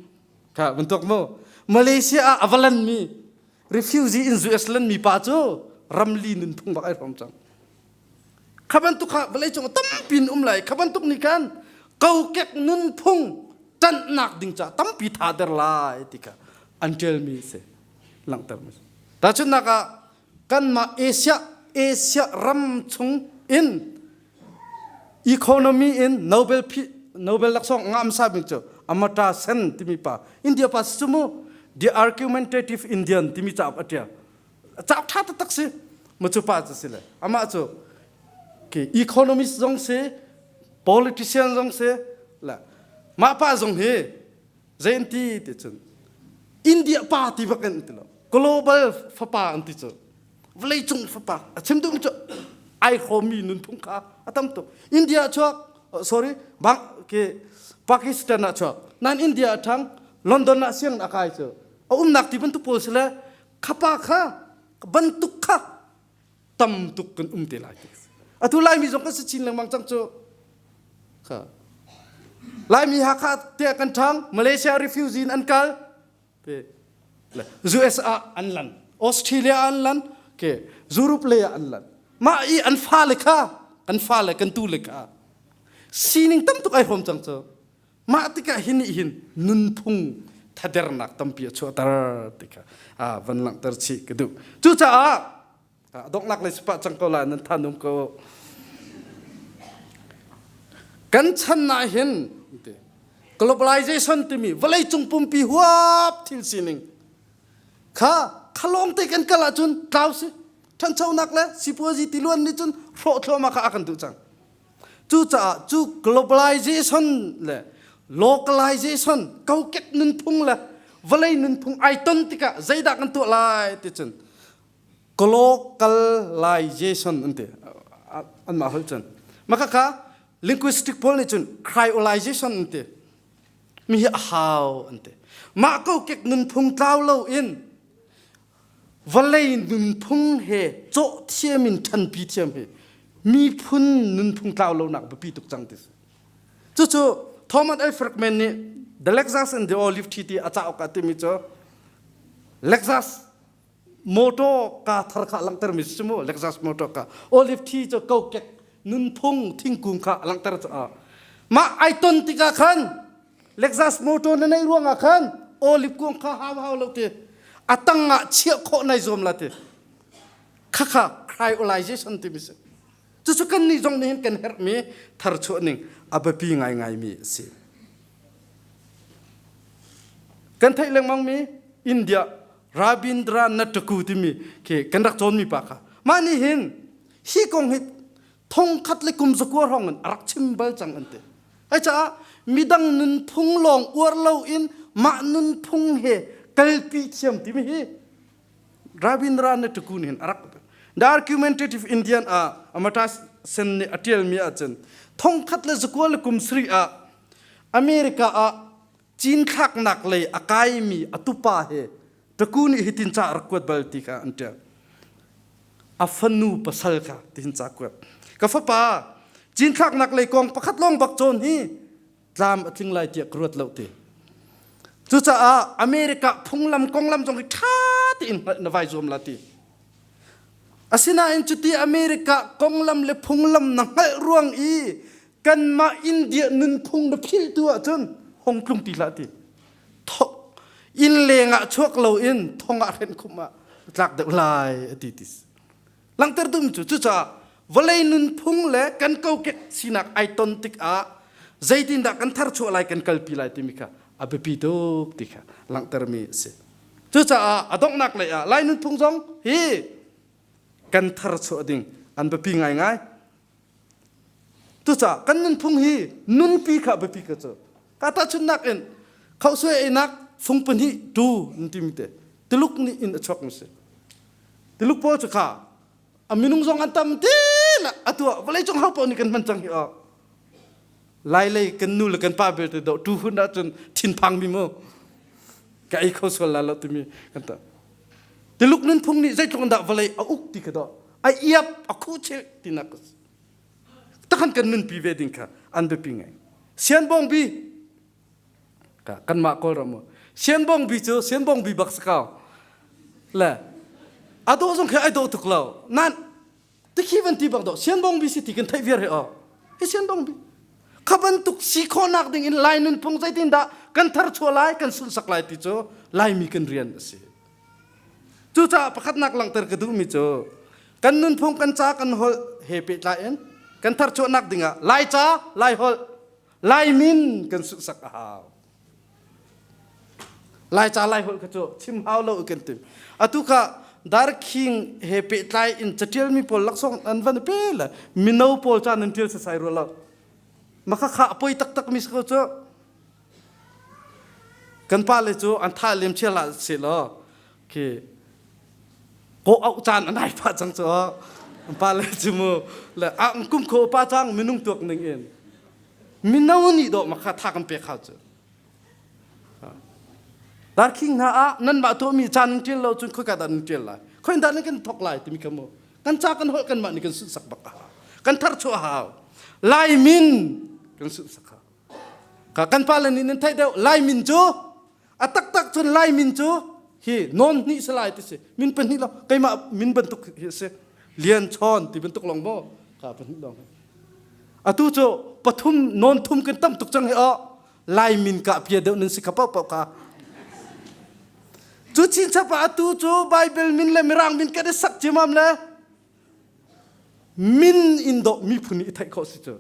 Speaker 1: kha bantuk mu Malaysia ah a va lanmi refugee in US lanmi pa cu ramli nunphung bak ai hrawm cang. Kha bantuk kha vawleicung tampi in um lai. Kha bantuk nih khan kokek nunphung ṭanhnak ding ca tampi thader lai ti kha an ṭialmi si langhtermi si. Tahchunhnak ah kanmah Asia Asia ram chung in economy in Nobel Nobel laksawng ngah hmasa bik cu Amartya Sen timi pa India pa si cu mu The Argumentative Indian timi cauk a ṭial. Cauk ṭha taktak si. Mu cu pa cu si le amah cu ke economist zong si politician zong si la mah pa zong hi zei an ti ti cun India pa ti bak in ti lo global fapa an ti cu vawleicung fapa a chim duhmi cu ai hrawmmi nunphung kha a tam tuk India chuak sorry bang ke Pakistan ah chuak nan India a ṭhang London ah sianginn a kai cu a umnak ti bantuk pawl si le khapa kha bantuk kha tam tuk kan um te lai ti atu Laimi zong kan si chin lengmang cang cu kha Laimi Hakha tiah kan ṭhang Malaysia refugee in an kal US ah an lan Australia an lan ke Europe lei ah an lan mah i an fale kha kan fale kan tu le kha sining tam tuk ai hrawm cang cu mah tikah hin nih hin nunphung thadernak tampi a chuahter ti kha van langhter chih ka duh cucaah donghnak lei si pah cang ko lai nan than um ko kan chan ah hin globalization timi vawleicung pumpi huap thil sining kha khalawng te kan kal ahcun tlau si ṭhanchonak le sipuazi tiluan nih cun hrawh thluahmah kha a kan duh cang cucaah cu globalization le localization kokek nunphung le vawlei nunphung ai ton tikah zeidah kan tuah lai ti cun glocalization an ti anmah holh cun mah linguistic pawl nih cun cryolization an ti mi hi a hau an ti mah kokek nunphung tlau lo in vawlei nunphung he cawh thiam in ṭhanpi thiam hi miphun nunphung tlau lonak biapi tuk cang ti si cucu Thomas A. Friedman nih The Lexus and the Olive Tree ti a cauk ah timi cu Lexus motor ka thar kha langhter mi si mu Lexus motor ka olive tree cu kokek nunphung thingkung kha langhter cu mah ai ton tikah khan Lexus motor na nei ruangah khan olive kung kha hau hau lo ti a tang ah chiah khawh nai zuam la ti khakha cryolization ti mi si cucu kan nih zong nih hin kan herhmi tharchuah ning a biapi ngaingai mi a si Kan theih lengmangmi India Rabindranath Tagore timi khi kan rak cawnmi pa kha mah nih hin hi kong hi thongkhat le kum zakua hrawng in a rak chim bal cang an ti. Ai caah midang nunphung lawng uar loin mah nunphung he kalpi thiam timi hi Rabindranath Tagore nih hin a rak The Argumentative Indian ah Amartya Sen nih a ṭialmi ahcun thongkhat le zakua le kum sarih ah America ah cinthlaknak lei a kaimi a tupa he Taku nih hitin ca a rak kuat bal ti kha an ṭial. A fanu pasal kha tihin ca kuat. Ka fapa, cinthlaknak lei kong pakhat lawng bak cawn hi tlam a tling lai tiah ka ruat lo ti. Cucaah America phunglam konglam zong hi ṭha tein hngalh na vai zuam la ti. Asinain cuti America konglam le phunglam na hngalh ruang i kanmah India nunphung na philh tu ahcun hong tlung ti hlah ti. Inn leng ah chuak loin thong ah hrenh khum ah tlak deuh lai a ti ti. Langhter duhmi cu cucaah vawlei nunphung le kan kokek sinak ai ton tikah zeitindah kan tharchuah lai kan kalpi lai timi kha a biapi tuk ti kha langhtermi a si. Cucaah a donghnak lei ah Lai nunphung zong hi kan tharchuah ding an biapi ngaingai. Cucaah kan nunphung hi nunpi kha biapi ka cu. Ka tahchunhnak in khauhsuai einak fung pahnih tu an timi te Tuluk nih in a chuak mi si. Tuluk pawl cu kha a minung zong an tam ti la atu ah vawleicung ho paoh nih kan hman cang hi aw. Lai lei kan nu le kan pa belte do tu hun ahcun thinphang mi mu ka ei kho sual la lo timi kan ta. Tuluk nunphung nih zeitluk in dah vawlei a uk ti kha dawh a iap a khuhchilh tinak a si. Takhan kan nunpi ve ding kha an biapi ngai. Sianbawngbi kanmah Kawlram mu Sianbawngbi cu Sianbawngbi bak si ko. Le a dawh zong khi ai dawh tuk lo. Nan tikhi van ti bak dawh Sianbawngbi si ti kan theih viar hi aw. Hi Sianbawngbi kha bantuk si khawhnak ding in Lai nunphung zeitindah kan tharchuah lai kan sunhsak lai ti cu Laimi kan rian a si. Cucaah pakhatnak langhter ka duhmi cu kan nunphung kan ca kan holh he pehtlai in kan tharchuahnak dingah Laica, Laiholh, Laimin kan sunhsak a hau. Laica Laiholh kha cu chim hau lo kan tim. Atu kha Darkhing he pehtlai in catialmi pawl laksawng an van pe le mino pawl ca nan tial sasai rua lo. Maka kha a poi taktak mi si ko cu. Kan pale cu an tha lem chia hlah seh law khi kaw auh caan an ai pah cang cu an pale cu mu le a kum kho pa cang minung tuak ning in mino nih dawh ma kha tha kan pek hau cu darkhing hna ah nan mah tuahmi caan nan ṭial lo cun khoika dah nan ṭial lai khoin dah nan kan thok lai timi kha mu kan ca kan holh kanmah nih kan sunhsak bak a hau kan tharchuah a hau lai min kan sunhsak hau Ka kan pale nih nan theih deuh Lai min cu a taktak cun Lai min cu hi non hnih si lai ti si min pahnih lo keimah min bantuk hi a si Lian Chawn ti bantuk lawng maw ka pahnih lawng atu cu pathum non thum kan tam tuk cang hi aw Lai min ka pia deuh nan si kha paoh paoh ka cu chinchap ah atu cu Bible min le Mirang min kan i sak ciamam le Min in dawh miphun nih i theih khawh si cu.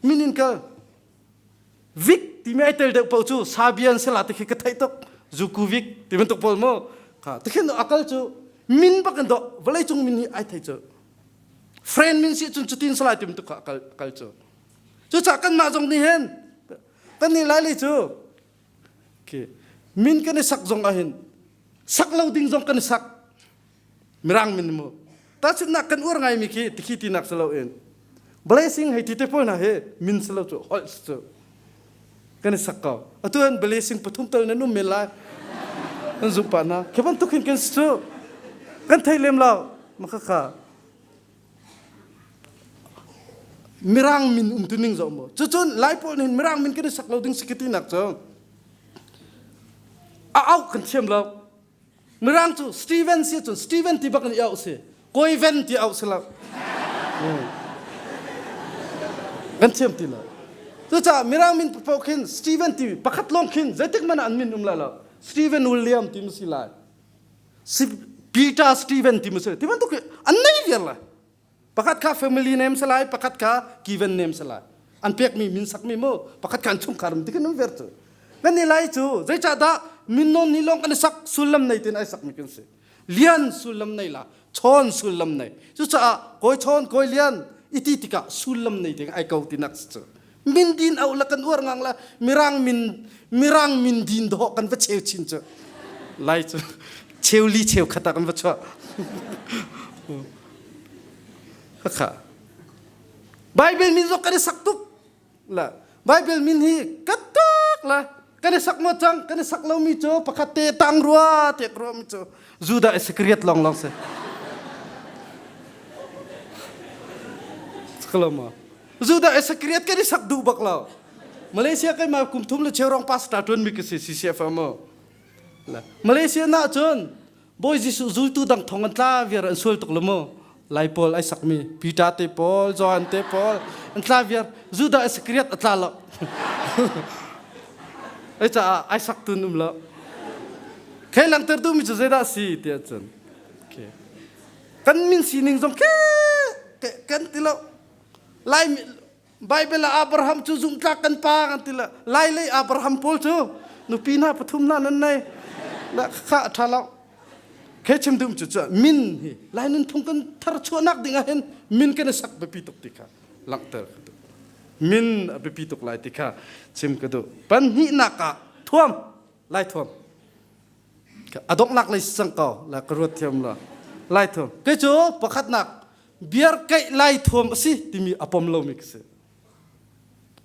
Speaker 1: Min in kal. Vik timi ai tel deuh paoh cu Sabian sila ti khi ka theih tuk. Zuku Vik ti bantuk pawl mu. Kha tikhin akal cu min bak in dawh vawleicung min hi ai thei cu. Friend min si cun cutin salai ti bantuk kha akal akal cu. Cucaah kanmah zong nih hin kan nih lai lei cu khi min kan i sak zong ahhin sak lo ding zong kan i sak. Mirang min mu. Tahchunhnak kan uar ngaimi khi tikhi tinak si loin blessing hei ti te pawl hna hi min si lo cu holh si cu kan i sak ko. Atu an blessing pathum tal nan um men lai. Kan zumh pah hna. Khi bantuk hin kan si cu kan thei lem lo. Maka kha Mirang min um tu ning zoh mu. Cucun Lai pawl nih Mirang min kan i sak lo ding si ka tinak cu a auh kan thiam lo. Mirang cu Steven si cun Steven ti bak in i auh si. Koiven ti auh si lo. Kan thiam ti lo. Cucaah Mirang min paoh khin Steven ti pakhat lawng khin zeitik hmanh ah an min um lai lo. Steven William ti mu si lai. Peter Steven ti mu si. Ti bantuk an nei viar lai. Pakhat kha family name si lai, pakhat kha given name si lai. An pekmi min sakmi mu, pakhat kha an chungkhar um ti kan um ver cu. Kan ni lai cu zeicahdah min non ni lawng kan i sak sullam nei tin ai sakmi kan si. Lian sullam nei la, chawn sullam nei. Cucaah kawi chawn, kawi lian iti tikah sullam nei ding ai ko tinak si cu. Min din au la kan uar ngang la mirang min mirang min din dawh kan va cheu chin cu. Lai cu cheu li cheu khat ah kan va chuah. Khakha. Bible min zong kan i sak tuk. La Bible min hi katak la kan i sak mo cang kan i sak lomi cu pakhat te tang rua te rua mi cu Judah Iscariot long long se. Kalama. Judah Iscariot kan i sak duh bak lo. Malaysia kai ma kum thum le cheu rong pastor tuan mi ka si CCFM. La Malaysia na cun Bawi Jesuh zultu dang thong an tla viar an sual tuk lo mu. Lai pawl ai sakmi Peter te pawl, Johan te pawl an tla viar Judah Iscariot a tla lo. Ai caah ai sak tun um lo. Khe langhter duhmi cu zeidah si tiah cun okay. Kan min sining zong ke kan ti lo. Lai Bible ah Abraham cu zumhtlak kan pa kan ti le Lai lei Abraham pawl cu nupi hna pathum hna nan nei le kha a ṭha lo. Khe chim dum cu cu min hi Lai nunphung kan tharchuahnak ding ah hin min kan i sak biapi tuk ti kha langhter ka duh. Min a biapi tuk lai ti kha chim ka duh. Panhnihnak ah thuam Lai thuam a donghnak lei si cang ko la ka ruat thiam lo Lai thuam kei cu pakhatnak biarkaih lai thuam a si timi a pom lomi ka si.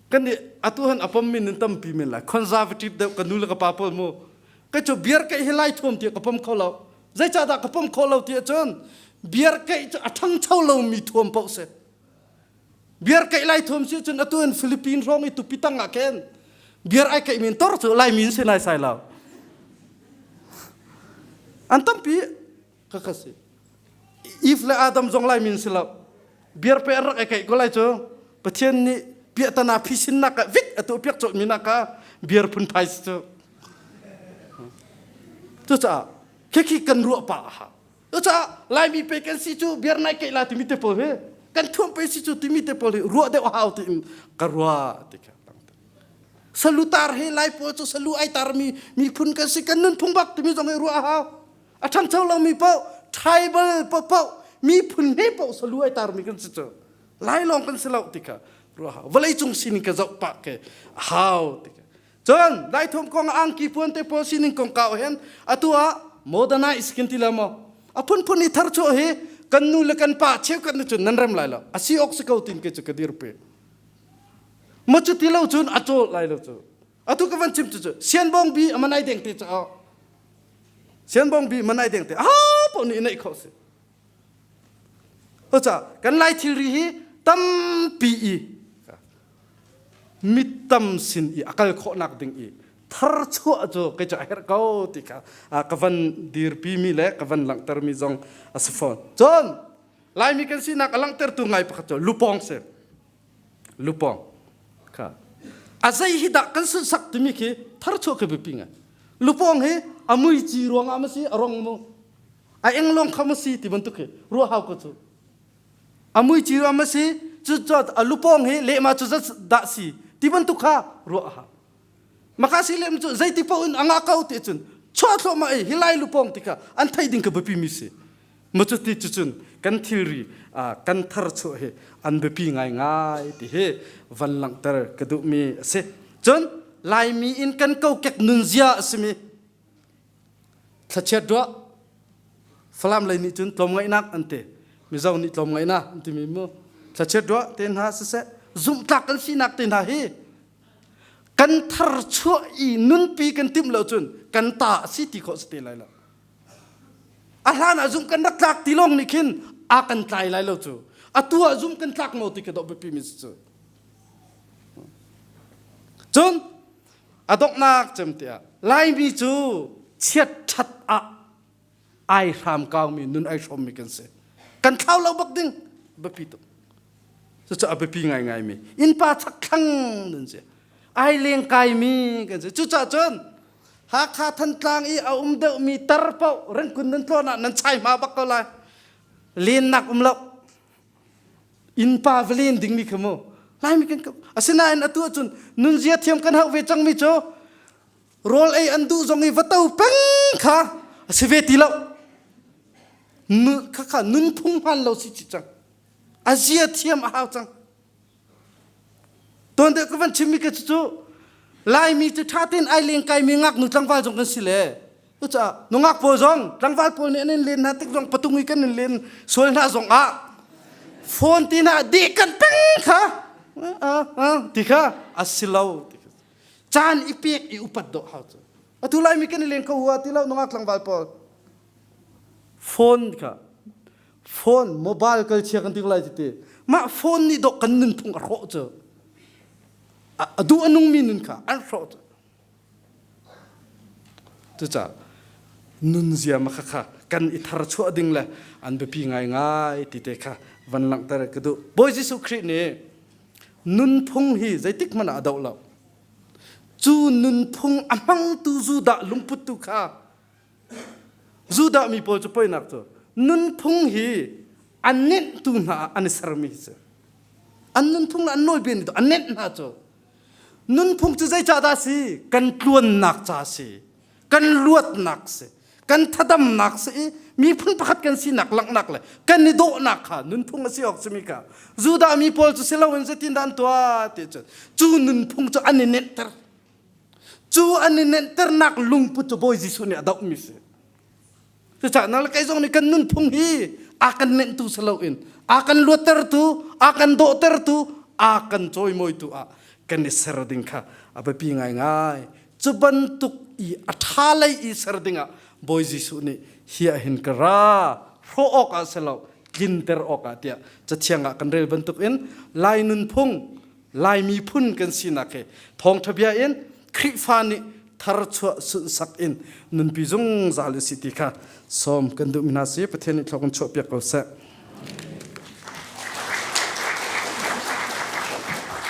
Speaker 1: Kan nih atu han a pommi nan tampi men lai. Conservative deuh ka nu le ka pa pawl mu. Ka cu biarkaih hi lai thuam tiah ka pom kho lo. Zeicahdah ka pom khawh lo ti ahcun biar keih cu a ṭhangcho lomi thuam paoh si. Biar keih lai thuam si cun atu in Philippine hrawng i tupi tang ah khin biar ai keih min tor cu Laimi in si nai sai lo. An tampi ka ka si. Eve le Adam zong Laimi in si lo. Biar pe an rak ai keih ko lai cu Pathian nih piahtana phisinnak ah vit atu piak cawlh mi nak ah biar phunphai si cu. Cucaah khikhi kan ruah pah a Cucaah Laimi pe kan si cu biar nai keih la timi te pawl hi kan thuam pe si cu timi te pawl hi ruah deuh hau tiin ka ruah ti kha salutar hi Lai pawl cu salu ai tarmi miphun kan si kan nunphung bak timi zong hi ruah a hau. A ṭhangcho lomi paoh tribal paoh miphun he paoh salu ai tarmi kan si cu Lai lawng kan si lo ti kha ruah hau. Vawlei cung sining ka zoh pah ke hau ti kha. Cun Laithum kong angki puan te pawl sining kongkau hin atu ah modernize kan ti la maw? A phunphun i tharchuah hi kan nu le kan pa cheukhat nih cun nan rem lai lo. A si awk si ko tin ke cu ka dirpi. Ma cu ti lo cun a cawl lai lo cu. Atu ka van chim cu cu sianbawng bi a manai deng te cu sianbawng bi manai deng te a poh nih neih khawh si. Cucaah kan Lai thilri hi tampi i mit tam sin i a kal khawhnak ding i tharchuah cu kei cu a herh ko ti kha ka van dirpi mi le ka van langhter mi zong a si fawn. Cun Laimi kan sinak a langhtertu ngai pakhat cu lupawng si. Lupawng kha a zei hi dah kan sunsak timi khi tharchuah khi biapi ngai. Lupawng hi a muici ruangah ma si a rong mu a englong kha ma si ti bantuk hi ruah hau ko cu. A muici ruang ma si cu a lupawng hi lehma cu zat dah si ti bantuk kha ruah a hau. Maka si lem cu zeiti paoh in a ngah ko ti cun chuah thluahmah i hi lai lupawng ti kha an theih ding ka biapi mi si. Ma cu ti cu cun kan thilri kan tharchuah hi an biapi ngaingai ti hi van langhter ka duhmi a si. Cun Laimi in kan kokek nunzia a simi thlachiat ruah Falam lei nih cun tlawmngaihnak an ti. Mizo nih tlawmngaihnak an timi mu. Thlachiat ruah te hna siseh zumhtlak kan sinak te hna hi kan tharchuah i nunpi kan timh lo cun kan ta a si ti khawh si te lai lo. A hlan ah zumh kan rak tlak ti lawng nih khin a kan tlai lai lo cu. Atu ah zumh kan tlak maw ti ka doh biapi mi si cu. Cun a donghnak cem tiah Laimi cu chiat ṭhat ah ai hram kaumi nun ai hrawmmi kan si. Kan thlau lo bak ding biapi tuk. Cucu a biapi ngaingaimi innpa chakthlang nun si. Ai leng kaimi kan si. Cucaah cun Hakha Thantlang i a um deuhmi tar paoh rengkun nan tlawn ah nan chai hma bak ko lai. Lennak um lo. Innpa va len dingmi kha mu. Laimi kan asinain atu ahcun nunzia thiam kan hauh ve cangmi cu rawl ei an duh zong i va to peng kha a si ve ti lo. Kha kha nunphung hman lo si chih cang. A zia thiam a hau cang. Tuan deuh ka van chimmi ka cu Laimi cu ṭha tein ai leng kaimi ngaknu tlangval zong kan si le cucaah nungak pawl zong tlangval pawl nih an in len hna tik zong patung i kan in len sual hna zong ah phone ti na deh kan peng kha ti kha a si lo ti kha caan i pek i upat dawh hau cu atu Laimi kan i leng kho hua ti lo nungak tlangval pawl phone kha phone mobile kal chia kan ti lai ti mah phone nih dawh kan nunphung a hrawh cu a duh a nungmi nun kha an hrawh cu cucaah nunzia ma kha kha kan i tharchuah ding le an biapi ngaingai ti te kha van langhter ka duh. Bawi Jesuh Khrih nih nunphung hi zeitik hmanh ah a doh lo. Cu nunphung a hmangtu Judah lungputtu kha Judah mi pawl cu poinak cu nunphung hi an nenhtu hna ah an i sermi hi si. An nunphung le an nawlbia nih an nenh hna cu. Nunphung cu zeicahdah si? Kan tluannak ca si. Kan luatnak si. Kan thadamnak si i miphun pakhat kan sinak langhnak le kan i dawhnak kha nunphung a si awk simi kha Judah mi pawl cu si loin zeitindah an tuah ti cun cu nunphung cu an i nenhter. Cu an i nenhternak lungput cu Bawi Jesuh nih a dohmi si. Cucaah nang le kei zong nih kan nunphung hi a kan nenhtu si loin a kan luattertu, a kan dawhtertu, a kan cawimawitu ah kan i ser ding kha a biapi ngaingai. Cu bantuk i a ṭha lei i ser dingah. Bawi Jesuh nih hi ah hin ka ra hrawh awk ah si lo tlinter awk ah tiah cathiang ah kan rel bantuk in Lai nunphung Lai miphun kan sinak hi thawngṭha bia in Khrihfa nih tharchuah sunhsak in nunpi zungzal u si ti kha sawm kan duhmi hna si. Pathian nih thlawk in chuahpiak ko seh.